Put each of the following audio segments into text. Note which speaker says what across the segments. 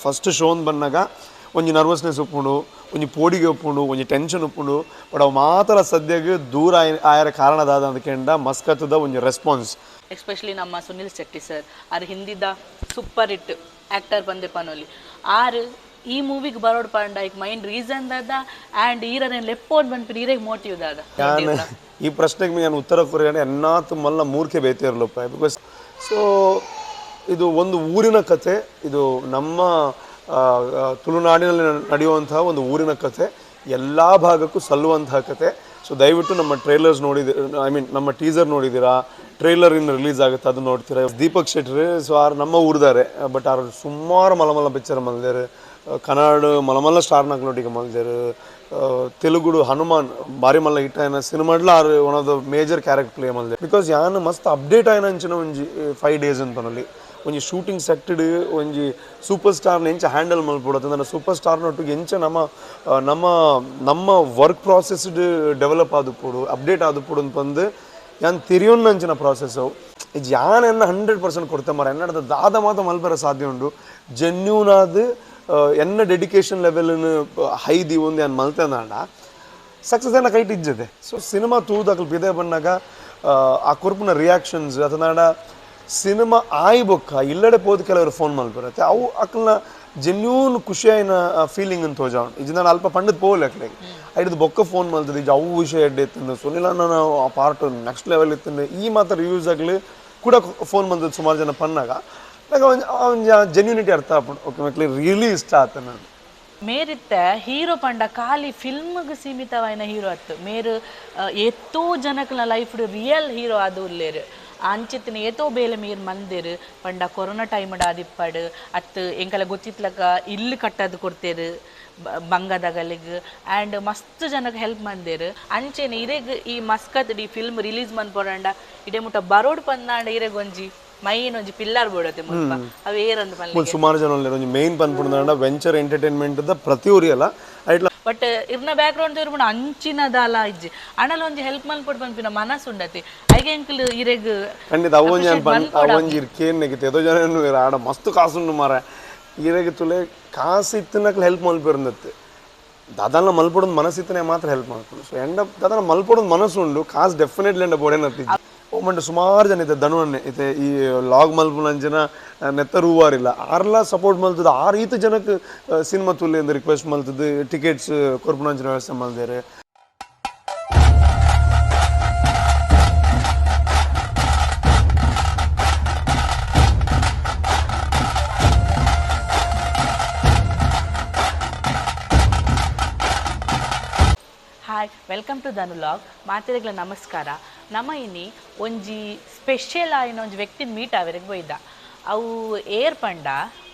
Speaker 1: First shown ಬಂದಾಗ ಒಂಜಿ nervousness ಉಪ್ಪುಂಡು, ಒಂಜಿ ಪೋಡಿಗೆ ಉಪ್ಪುಂಡು, ಒಂಜಿ ಟೆನ್ಷನ್ ಉಪ್ಪುಂಡು. ಬಟ್ ಅವು ಮಾತ್ರ ಸದ್ಯಗೆ ದೂರ ಆಯರ ಕಾರಣದಾದ ಅಂದಕೆಂಡ ಮಸ್ಕತ್ತದ ಒಂಜಿ ರೆಸ್ಪಾನ್ಸ್.
Speaker 2: ಎಸ್ಪೆಷಲಿ ನಮ್ಮ ಸುನಿಲ್ ಶೆಟ್ಟಿ ಸರ್ ಆರ್ ಹಿಂದಿದ ಸೂಪರ್ ಹಿಟ್ ಆ್ಯಕ್ಟರ್ ಬಂದೆ ಪನೋಲಿ ಆರ್ ಈ ಮೂವಿಗೆ ಬರೋಡ್ ಪಂಡ ಈಗ ಮೈನ್ ರೀಸನ್ ದಾದ ಆ್ಯಂಡ್ ಈರನೇ ಲೆಪ್ಪೋಡ್ ಬಂದ್ಪಿನ ಈರೆಗೆ ಮೋಟಿವ್ ದಾದ.
Speaker 1: ಈ ಪ್ರಶ್ನೆಗೆ ನಾನು ಉತ್ತರ ಕೊರಿಯಾನೆ ಎನ್ನಾತು ಮಲ್ಲ ಮೂರ್ಖೆ ಬೇತಿರಲಪ್ಪ. Because so ಇದು ಒಂದು ಊರಿನ ಕಥೆ, ಇದು ನಮ್ಮ ತುಳುನಾಡಿನಲ್ಲಿ ನಡೆಯುವಂತಹ ಒಂದು ಊರಿನ ಕಥೆ, ಎಲ್ಲ ಭಾಗಕ್ಕೂ ಸಲ್ಲುವಂತಹ ಕಥೆ. ಸೊ ದಯವಿಟ್ಟು ನಮ್ಮ ಟ್ರೈಲರ್ಸ್ ನೋಡಿದ್ದೀರ, I mean ನಮ್ಮ ಟೀಸರ್ ನೋಡಿದ್ದೀರಾ, ಟ್ರೈಲರ್ ಇನ್ನು ರಿಲೀಸ್ ಆಗುತ್ತೆ ಅದು ನೋಡ್ತೀರಾ. ದೀಪಕ್ ಶೆಟ್ಟಿ ಸೊ ಆರು ನಮ್ಮ ಊರ್ದಾರೆ, ಬಟ್ ಆರು ಸುಮಾರು ಮಲಮಲ್ಲ ಪಿಕ್ಚರ್ ಮಲ್ದೇರು, ಕನ್ನಡ ಮಲಮಲ್ಲ ಸ್ಟಾರ್ನಾಗ್ಲೊಟ್ಟಿಗೆ ಮಲ್ದೇರು, ತೆಲುಗುಡು ಹನುಮಾನ್ ಬಾರಿ ಮಲ್ಲ ಹಿಟ್ ಆಯ್ನ ಸಿನಿಮಾಡ್ಲ ಆರು one of the major character play ಮಲ್ದೆ. Because ಯಾನ್ ಮಸ್ತ್ ಅಪ್ಡೇಟ್ ಆಯ್ನ ಅಂಚಿನ ಒಂಜಿ 5 ಡೇಸ್ ಅಂತನಲ್ಲಿ ಒಂಜಿ ಶೂಟಿಂಗ್ ಸೆಟ್ಟಡ್ ಒಂಜಿ ಸೂಪರ್ ಸ್ಟಾರ್ನ ಎಂಚ ಹ್ಯಾಂಡಲ್ ಮಲ್ಪೊಡು ಅತ್ತಂದ್ರೆ ಸೂಪರ್ ಸ್ಟಾರ್ನೊಟ್ಟಿಗೆ ಎಂಚ ನಮ್ಮ ನಮ್ಮ ನಮ್ಮ ವರ್ಕ್ ಪ್ರಾಸೆಸ್ಡ್ ಡೆವಲಪ್ ಆದುಪ್ಪೊಡು, ಅಪ್ಡೇಟ್ ಆದುಪ್ಪೊಡು ಅಂತಂದು ಯಾನ್ ತೆರಿಯೊನ್ನಂಚಿನ ಪ್ರಾಸೆಸ್ ಅವು. ಯಾನ್ ಎನ್ನ 100% ಕೊಡ್ತೆ ಮರ ಎನ್ನಡದ ದಾದ ಮಾತ ಮಲ್ಪೆರ ಸಾಧ್ಯ ಉಂಡು. ಜೆನ್ಯೂನ್ ಆದ್ ಎನ್ನ ಡೆಡಿಕೇಶನ್ ಲೆವೆಲ್ನ ಹೈ the ಒಂದು ಯಾನ್ ಮಲ್ತೆಂದಾಂಡ ಸಕ್ಸಸ್ ಎನ್ನ ಕೈಟ್ ಇಜ್ಜದೆ. ಸೊ ಸಿನಿಮಾ ತೂದಕ್ಲು ಪಿದೆ ಬಂದಾಗ ಆ ಕೊರ್ಪುನ ರಿಯಾಕ್ಷನ್ಸ್ ಅತನಾಡ ಸಿನಿಮಾ ಆಯ್ ಬೊಕ್ಕ ಇಲ್ಲಡೆ ಪೋದು ಕೆಲವರು ಫೋನ್ ಮಲ್ಪಿರತ್ತೆ ಅವು ಅಕ್ಲನ ಜೆನ್ಯೂನ್ ಖುಷಿಯಾಯಿನ ಫೀಲಿಂಗ್ ಅಂತ ತೋಜ ಉಂಟು. ಇದು ನಾನು ಅಲ್ಪ ಪಂಡದ ಪೋಲೆ ಅಕ್ಲೆಗೆ ಐದು ಬೊಕ್ಕ ಫೋನ್ ಮಲ್ತದೆ ಈಗ ಅವು ವಿಷಯ ಎಡ್ಡೆ ಇತ್ತು ಸುನಿಲ್ ಅಣ್ಣ ಆ ಪಾರ್ಟ್ ನೆಕ್ಸ್ಟ್ ಲೆವೆಲ್ ಇತ್ತು ಈ ಮಾತ್ರ ರಿವ್ಯೂಸ್ ಆಗಲಿ ಕೂಡ ಫೋನ್ ಬಂದದ್ದು ಸುಮಾರು ಜನ ಪನ್ನಾಗ ನಂಗೆ ಒಂದು ಜೆನ್ಯೂನಿಟಿ ಅರ್ಥ ಆಗ್ಬಿಟ್ಟು ಓಕೆ ಮಕ್ಳಿಗೆ ರಿಯಲಿ ಇಷ್ಟ ಆತ. ನಾನು
Speaker 2: ಮೇರಿತ್ತ ಹೀರೋ ಪಂಡ ಖಾಲಿ ಫಿಲ್ಮ್ಗೆ ಸೀಮಿತವಾಯಿನ ಹೀರೋ ಅತ್ತು ಮೇರು ಎತ್ತೋ ಜನಕ್ಲ ಲೈಫ್ ರಿಯಲ್ ಹೀರೋ ಅದು ಉಲ್ಲೇರು ಅಂಚಿತ್ತಿನ ಏತೋ ಬೇಲೆ ಮೀರ್ ಮಂದಿರು ಪಂಡ ಕೊರೋನಾ ಟೈಮ್ ಆದಿಪ್ಪಡು ಅತ್ತು ಎಂಕಲ ಗೊತ್ತಿತ್ಲಕ ಇಲ್ಲು ಕಟ್ಟದು ಕೊಡ್ತೇರು ಬಂಗದಗಲಿಗ್ ಆ್ಯಂಡ್ ಮಸ್ತ್ ಜನಕ್ಕೆ ಹೆಲ್ಪ್ ಮಂದಿರು. ಅಂಚೆನೆ ಇರೆಗ್ ಈ ಮಸ್ಕತ್ ಈ ಫಿಲ್ಮ್ ರಿಲೀಸ್ ಮನ್ಪೊಡಂಡ ಇಡೆ ಮುಟ್ಟ ಬರೋಡ್ ಪಂದಾಂಡ ಇರೆಗ್ ಒಂಜಿ ಮೈನ್ ಒಂಜಿ ಪಿಲ್ಲರ್ ಬೋಡತ್ತೆ ಮುಲ್ಪ ಅವು ಏರಂದು ಪನ್ಲೆ
Speaker 1: ಸುಮಾರು ಜನ ಒಂಜಿ ಮೇನ್ ಪನ್ಪುಂಡಾಂಡ ವೆಂಚರ್ ಎಂಟರ್ಟೈನ್ಮೆಂಟ್ ದ ಪ್ರತಿಯೊರಿ ಅಲ್ಲ ಐಟ್ಲ.
Speaker 2: ಬಟ್ ಇರ್ನ ಬ್ಯಾಕ್ ಗ್ರೌಂಡ್ ಇರ್ಪುಂಡು ಅಂಚಿನದಾಲ ಇಜ್ಜಿ ಅಣಲ ಒಂಜಿ ಹೆಲ್ಪ್ ಮನ್ಪೊಡು ಪನ್ಪಿನ ಮನಸ್ಸು ಉಂಡತಿ ಐಗೆ ಎಂಕಲ್ ಇರೆಗ್
Speaker 1: ಖಂಡಿತ ಅವೊಂಜಿ ಅವೊಂಜಿ ಇರ್ ಕೇನ್ ನೆಗಿತೆ ಎದೋ ಜನ ಆಡ ಮಸ್ತ್ ಕಾಸುಂಡು ಮಾರ ಇರೆಗ್ ತುಲೆ ಕಾಸು ಇತ್ತನಕ್ಲ ಹೆಲ್ಪ್ ಮಲ್ಪಿರಂದತ್ತೆ ದಾದಾನ ಮಲ್ಪೊಡೊಂದು ಮನಸ್ಸಿತ್ತನೆ ಮಾತ್ರ ಹೆಲ್ಪ್ ಮಲ್ಪೊಡು. ಸೊ ಎಂಡ ದಾದಾನ ಮಲ್ಪೊಡೊಂದು ಮನಸ್ಸು ಉಂಡು ಕಾಸು ಡೆಫಿನೆಟ್ಲಿ ಎಂಡ ಬೋಡೇನತ್ತಿ. ಓ ಸುಮಾರು ಜನ ಇತ್ತೆ ಧನುವನ್ನೇ ಇತ್ತೆ ಈ ಲಾಗ್ ಮಲ್ಪುನಂಚಿನ ನೆತ್ತ ರೂವಾರಿಲ್ಲ ಆರ್ಲ ಸಪೋರ್ಟ್ ಮಲ್ತದ ಆ ರೀತಿ ಜನಕ್ಕೆ ಸಿನಿಮಾ ತುಲ್ಲಿ ಅಂತ ರಿಕ್ವೆಸ್ಟ್ ಮಲ್ತದ್ದು ಟಿಕೆಟ್ಸ್ ಕೊರ್ಪುನಂಚಿನ ವ್ಯವಸ್ಥೆ ಮಲ್ದೇರು.
Speaker 2: Hi, welcome to Dhanu log. ಮಾತೆರೆಗ್ಲ ನಮಸ್ಕಾರ. ನಮ್ಮ ಇನ್ನಿ ಒಂಜಿ ಸ್ಪೆಷಲ್ ಆಯಿನ ಒಂಜಿ ವ್ಯಕ್ತಿನ ಮೀಟ್ ಆವರೆಗೆ ಬೋಯ್ದ ಅವು ಏರ್ ಪಂಡ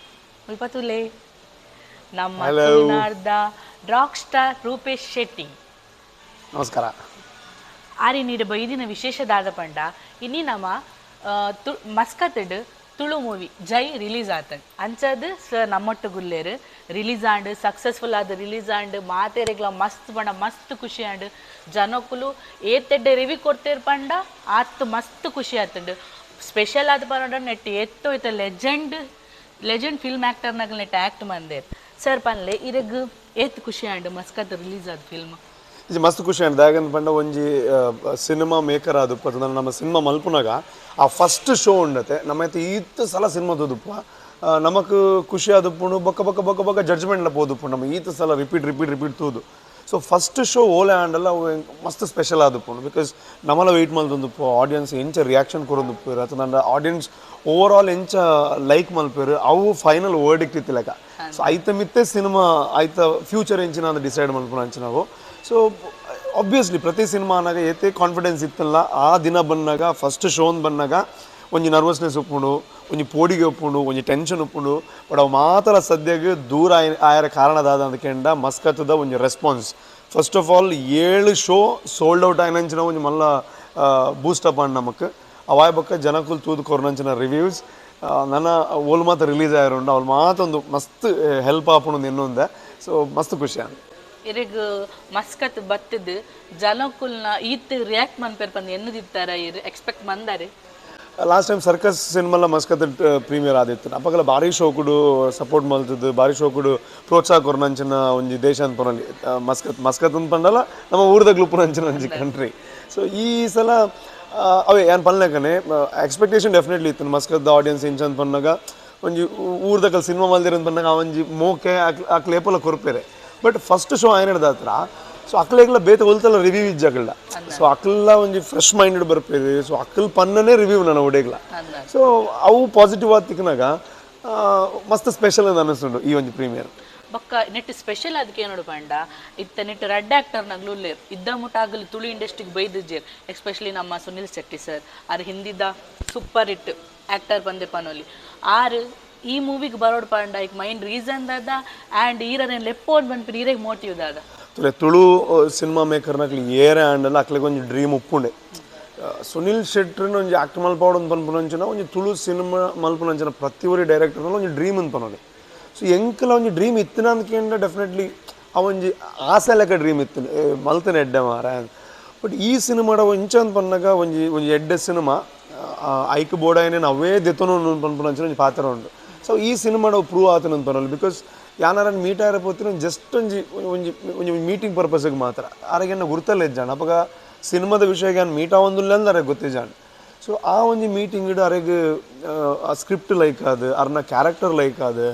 Speaker 2: ಮುಲ್ಪತುಲೆ ನಮ್ಮ ತುಳುನಾಡ್ದ ರಾಕ್ ಸ್ಟಾರ್ ರೂಪೇಶ್ ಶೆಟ್ಟಿ.
Speaker 1: ನಮಸ್ಕಾರ.
Speaker 2: ಆರಿ ನೀರು ಬೈದಿನ ವಿಶೇಷ ದಾದ ಪಂಡ ಇನ್ನಿ ನಮ್ಮ ಮಸ್ಕತ್ಡ್ ತುಳು ಮೂವಿ ಜೈ ರಿಲೀಸ್ ಆತಂಡ್ ಅಂಚದ್ ಸರ್ ನಮ್ಮೊಟ್ಟು ಗುಲ್ಲೇರು ರಿಲೀಸ್ ಆಂಡ್ ಸಕ್ಸಸ್ಫುಲ್ ಆದ ರಿಲೀಸ್ ಆಂಡ್ ಮಾತೆರೆಗ್ಲ ಮಸ್ತ್ ಪಂಡ ಮಸ್ತ್ ಖುಷಿ ಆಂಡ್ ಜನಕ್ಕುಲು ಏತೆಡ್ಡೆ ರಿವ್ಯೂ ಕೊಡ್ತೇರು ಪಂಡ ಆತ್ ಮಸ್ತ್ ಖುಷಿ ಆತಂಡ್. ಸ್ಪೆಷಲ್ ಆದ ಪಂಡ ನೆಟ್ ಎತ್ತೋ ಇತ್ತ ಲೆಜೆಂಡ್ ಲೆಜೆಂಡ್ ಫಿಲ್ಮ್ ಆ್ಯಕ್ಟರ್ನಾಗ ನೆಟ್ ಆ್ಯಕ್ಟ್ ಮಂದೇರ್ ಸರ್ ಪನ್ಲೆ ಇರೆಗ್ ಏತ್ ಖುಷಿ ಆಂಡ್ ಮಸ್ಕತ್ ರಿಲೀಸ್ ಆದ ಫಿಲ್ಮ್.
Speaker 1: ಇದು ಮಸ್ತ್ ಖುಷಿ ಆಂಡ್ ದಾಗಂತ ಪಂಡ ಒಂಜಿ ಸಿನಿಮಾ ಮೇಕರ್ ಆದುಪ್ಪ ನಮ್ಮ ಸಿನಿಮಾ ಮಲ್ಪುನಾಗ ಆ ಫಸ್ಟ್ ಶೋ ಉಂಡತೆ ನಮ್ಮ ಈತ್ ಸಲ ಸಿನಿಮಾ ತೋದುಪ್ಪ ನಮಕ್ ಖುಷಿ ಆದುಪ್ಪುಂಡು ಬೊಕ್ಕ ಬೊಕ್ಕ ಬೊಕ್ಕ ಬೊಕ್ಕ ಜಡ್ಜ್ಮೆಂಟ್ಲ ಪೋದುಪ್ಪು ನಮ್ಮ ಈತ್ ಸಲ ರಿಪೀಟ್ ರಿಪೀಟ್ ರಿಪೀಟ್ ತೂದು. ಸೊ ಫಸ್ಟ್ ಶೋ ಓಲೆ ಆಂಡಲ್ಲ ಅವು ಮಸ್ತ್ ಸ್ಪೆಷಲ್ ಆದುಪ್ಪುಂಡು because ನಮ್ಮಲ ವೆಯ್ಟ್ ಮಲ್ತೊಂದುಪ್ಪು ಆಡಿಯನ್ಸ್ ಎಂಚ ರಿಯಾಕ್ಷನ್ ಕೊರೊಂದುಪ್ಪು ಅತ್ತಂಡ ಆಡಿಯನ್ಸ್ ಓವರ್ ಆಲ್ ಎಂಚ ಲೈಕ್ ಮಲ್ಪೇರು ಅವು ಫೈನಲ್ ವರ್ಡಿಕ್ಟ್ ಇತ್ತಿಲಕ. ಸೊ ಐತ ಮಿತ್ತೆ ಸಿನಿಮಾ ಐತ ಫ್ಯೂಚರ್ ಎಂಚಿನ ಅಂತ ಡಿಸೈಡ್ ಮಲ್ಪುನ ಅಂಚಿನವು. ಸೊ ಆಬ್ವಿಯಸ್ಲಿ ಪ್ರತಿ ಸಿನಿಮಾನಾಗ ಏತೆ ಕಾನ್ಫಿಡೆನ್ಸ್ ಇತ್ತಲ್ಲ ಆ ದಿನ ಬಂದಾಗ ಫಸ್ಟ್ ಶೋನ್ ಬಂದಾಗ ಒಂಜಿ ನರ್ವಸ್ನೆಸ್ ಉಪ್ಪುಂಡು, ಒಂಜಿ ಪೋಡಿಗೆ ಉಪ್ಪುಂಡು, ಒಂಜಿ ಟೆನ್ಷನ್ ಉಪ್ಪುಂಡು. ಬಟ್ ಅವು ಮಾತ್ರ ಸದ್ಯಗೆ ದೂರ ಆಯರ ಕಾರಣದಾದ ಅಂದಕೆಂಡ ಮಸ್ಕತ್ತದ ಒಂಜಿ response. First of all 7 show sold out ಆಯ್ನಂಚಿನ ಒಂಜಿ ಮಲ್ಲ ಬೂಸ್ಟಪ್ ಆಂಡ್ ನಮಕ್ ಅವಾಯ್ ಬೊಕ್ಕ ಜನಕುಲು ತೂದು ಕೊರ್ನಂಚಿನ ರಿವ್ಯೂಸ್ ನನ್ನ ಓಲ್ ಮಾತ್ರ ರಿಲೀಸ್ ಆಯಿರುಂಡು ಅವ್ಳು ಮಾತೊಂದು ಮಸ್ತ್ ಹೆಲ್ಪ್ ಆಪುಂಡು ಎನ್ನೊಂದೆ. ಸೊ ಮಸ್ತ್ ಖುಷಿ ಆಂಡ್
Speaker 2: ಇರೆಗ್ ಮಸ್ಕತ್ ಬತ್ತದ ಜನಕುಲ್ನ ಈತ್ ರಿಯಾಕ್ಟ್ ಮನ್ಪೇರ್ ಪಂದ್ ಎನ್ನದಿತ್ತಾರ ಇರ್ ಎಕ್ಸ್ಪೆಕ್ಟ್ ಮಂದಾರೆ.
Speaker 1: Last time circus ಸಿನಿಮಾಲ ಮಸ್ಕತ್ premier ಆದಿತ್ತು. ಅಪಗಲ ಭಾರಿ ಶೋಕುಡು ಸಪೋರ್ಟ್ ಮಲ್ತದ್ದು, ಭಾರಿ ಶೋಕುಡು ಪ್ರೋತ್ಸಾಹ ಕೊರ್ನಂಚಿನ ಒಂಜಿ ದೇಶ ಅನ್ಪೊನಲ್ಲಿ ಮಸ್ಕತ್. ಮಸ್ಕತ್ ಅನ್ಪಂಡಲ ನಮ್ಮ ಊರ್ದ ಗ್ಲುಪ್ಪುನಂಚಿನ ಒಂಜಿ ಕಂಟ್ರಿ. ಸೊ ಈ ಸಲ ಅವೇ ಯಾನ್ ಪನ್ಲೆಕನೆ ಎಕ್ಸ್ಪೆಕ್ಟೇಷನ್ ಡೆಫಿನೆಟ್ಲಿ ಇತ್ತು. ಮಸ್ಕತ್ ಆಡಿಯನ್ಸ್ ಇಂಚ ಅನ್ಪನ್ನಾಗ ಒಂಜಿ ಊರ್ದಕಲ್ ಸಿನಿಮಾ ಮಲ್ದಿರ ಅನ್ಪನ್ನಾಗ ಆ ಒಂಜಿ ಮೋಕೆ ಅಕ್ಲೆ ಏಪಲ ಕೊರ್ಪೇರೆ. But first show ಆಯ್ನದ ಹತ್ರ ಸೊ ಅಕ್ಲೆಗ್ಲ ಬೇತೆ ಒಲ್ತಲ್ಲ ರಿವ್ಯೂ ಇಜ್ಜಾಗಲ್ಲ. ಸೊ ಅಕ್ಲ ಒಂಜಿ ಫ್ರೆಶ್ ಮೈಂಡೆಡ್ ಬರ್ಪೇರು. ಸೊ ಅಕ್ಕಲ್ ಪನ್ನನೇ ರಿವ್ಯೂ ನನ್ನ ಒಡೆಗ್ಲ. ಸೊ ಅವು ಪಾಸಿಟಿವ್ ಆದ ತಿಕ್ಕನಾಗ ಮಸ್ತ್ ಸ್ಪೆಷಲ್ ಅಂತ ಅನಿಸ್ತುಂಡು ಈ ಒಂಜಿ ಪ್ರೀಮಿಯರ್.
Speaker 2: ಬೊಕ್ಕ ನೆಟ್ ಸ್ಪೆಷಲ್ ಅದಕ್ಕೆ ನೋಡು ಪಂಡ ಇತ್ತ ನೆಟ್ ರಡ್ಡ್ ಆಕ್ಟರ್ ನಗ್ಲು ಉಲ್ಲೇರ್ ಇದ್ದ ಮುಟ್ಟ ಆಗಲು ತುಳು ಇಂಡಸ್ಟ್ರಿಗೆ ಬೈದಿಜ್ಜೇರ್. ಎಸ್ಪೆಷಲಿ ನಮ್ಮ ಸುನಿಲ್ ಶೆಟ್ಟಿ ಸರ್ ಆರ್ ಹಿಂದಿದ್ದ super hit actor ಬಂದೆ ಪನೋಲಿ ಆರ್ ಈ ಮೂವಿಗೆ ಬರೋಡ್ ಪಂಡ ಈಗ ಮೈನ್ ರೀಸನ್ ದಾದ ಆ್ಯಂಡ್ ಈರನೇ ಲೆಪ್ಪೋಡ್ ಬಂದ್ಪಿನ ಈರೆಗೆ ಮೋಟಿವ್ ದಾದ.
Speaker 1: ತುಲೆ ತುಳು ಸಿನಿಮಾ ಮೇಕರ್ನಕ್ಲಿ ಏರೆ ಆಂಡಲ್ಲ ಅಕ್ಲೆಗ್ ಒಂಜಿ ಡ್ರೀಮ್ ಉಪ್ಪುಂಡೆ. ಸುನಿಲ್ ಶೆಟ್ಟರ್ನ ಒಂಜಿ ಆಕ್ಟ್ ಮಲ್ಪಾವಡ್ ಅಂತ ಪನ್ಪುನಂಚಿನ ಒಂಜಿ ತುಳು ಸಿನಿಮಾ ಮಲ್ಪುನಂಚಿನ ಪ್ರತಿ ಒರಿ ಡೈರೆಕ್ಟರ್ನ ಒಂಜಿ ಡ್ರೀಮ್ ಅಂತ ಪನೋಲಿ. ಸೊ ಎಂಕಲ ಒಂಜಿ ಡ್ರೀಮ್ ಇತ್ತಿನ ಅಂದ್ಕೇಂಡ ಡೆಫಿನೆಟ್ಲಿ ಆ ಒಂಜಿ ಆಸೆ ಲೆಕ್ಕ ಡ್ರೀಮ್ ಇತ್ತು ಮಲ್ತನ ಎಡ್ಡೆ ಮಾರ. ಬಟ್ ಈ ಸಿನಿಮಾಡ ಒಂಚ ಅಂತ ಪನ್ನಾಗ ಒಂಜಿ ಒಂಜಿ ಎಡ್ಡೆ ಸಿನಿಮಾ ಐಕ್ ಬೋಡಾಯನೇನು ಅವೇ ದೆತ್ತನು ಪನ್ಪುನಂಚಿನ ಒಂಜಿ ಪಾತ್ರ ಉಂಡು. ಸೊ ಈ ಸಿನಿಮಾಡ ಪ್ರೂವ್ ಆತನ ಅಂತ ಪನೋಲಿ. Because ಯಾನಾರ ಮೀಟ್ ಆರ ಪೋತಿನ ಜಸ್ಟ್ ಒಂಜಿ ಒಂಜಿ ಒಂಜಿ ಮೀಟಿಂಗ್ ಪರ್ಪಸ್ಗೆ ಮಾತ್ರ ಆರೆಗೆ ಗುರ್ತಲ್ಲ ಇಜ್ಜಾಣ. ಅಪಗ ಸಿನಿಮಾದ ವಿಷಯಕ್ಕೆ ಏನು ಮೀಟ್ ಆವೊಂದಿಲ್ಲ ಅಂದ್ರೆ ಅರೆಗೆ ಗೊತ್ತಿಜಾಣ. ಸೊ ಆ ಒಂಜಿ ಮೀಟಿಂಗ್ ಅರೆಗೆ ಆ ಸ್ಕ್ರಿಪ್ಟ್ ಲೈಕ್ ಅದು ಅರ್ನ ಕ್ಯಾರೆಕ್ಟರ್ ಲೈಕ್ ಅದು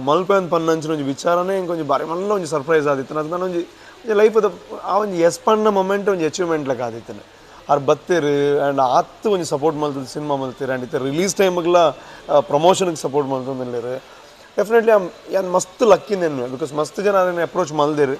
Speaker 1: ಮಲ್ಪೆ ಅಂತ ಪನ್ನಂಚಿನ ಒಂಜಿ ವಿಚಾರನೇ ಇಂಕೊಂಜಿ ಒಂಜಿ ಬಾರಿ ಮಲ್ಲ ಒಂಜಿ ಸರ್ಪ್ರೈಸ್ ಆದಿತ್ತು. ಅದು ನಾನು ಒಂಜಿ ಒಂಜಿ ಲೈಫದ ಆ ಒಂಜಿ ಎಸ್ ಪಣ್ಣ ಮೊಮೆಂಟ್ ಒಂಜಿ ಅಚೀವ್ಮೆಂಟ್ ಲೆಕ್ಕ ಆದಿತ್ತು. ಆರ್ ಬತ್ತೀರು ಆ್ಯಂಡ್ ಆತ್ ಒಂಜಿ ಸಪೋರ್ಟ್ ಮಲ್ತದ್ದು ಸಿನಿಮಾ ಮಲ್ತೀರು ಆ್ಯಂಡ್ ಇತ್ತ ರಿಲೀಸ್ ಟೈಮ್ಗೆಲ್ಲ ಪ್ರಮೋಷನ್ಗೆ ಸಪೋರ್ಟ್ ಮಲ್ತಂದಿಲ್ಲೇರು. ಡೆಫಿನೆಟ್ಲಿ ಯಾನ್ ಮಸ್ತ್ ಲಕ್ಕಿಂದೇನು because ಮಸ್ತ್ ಜನ ಅದನ್ನು ಅಪ್ರೋಚ್ ಮಲ್ದಿರು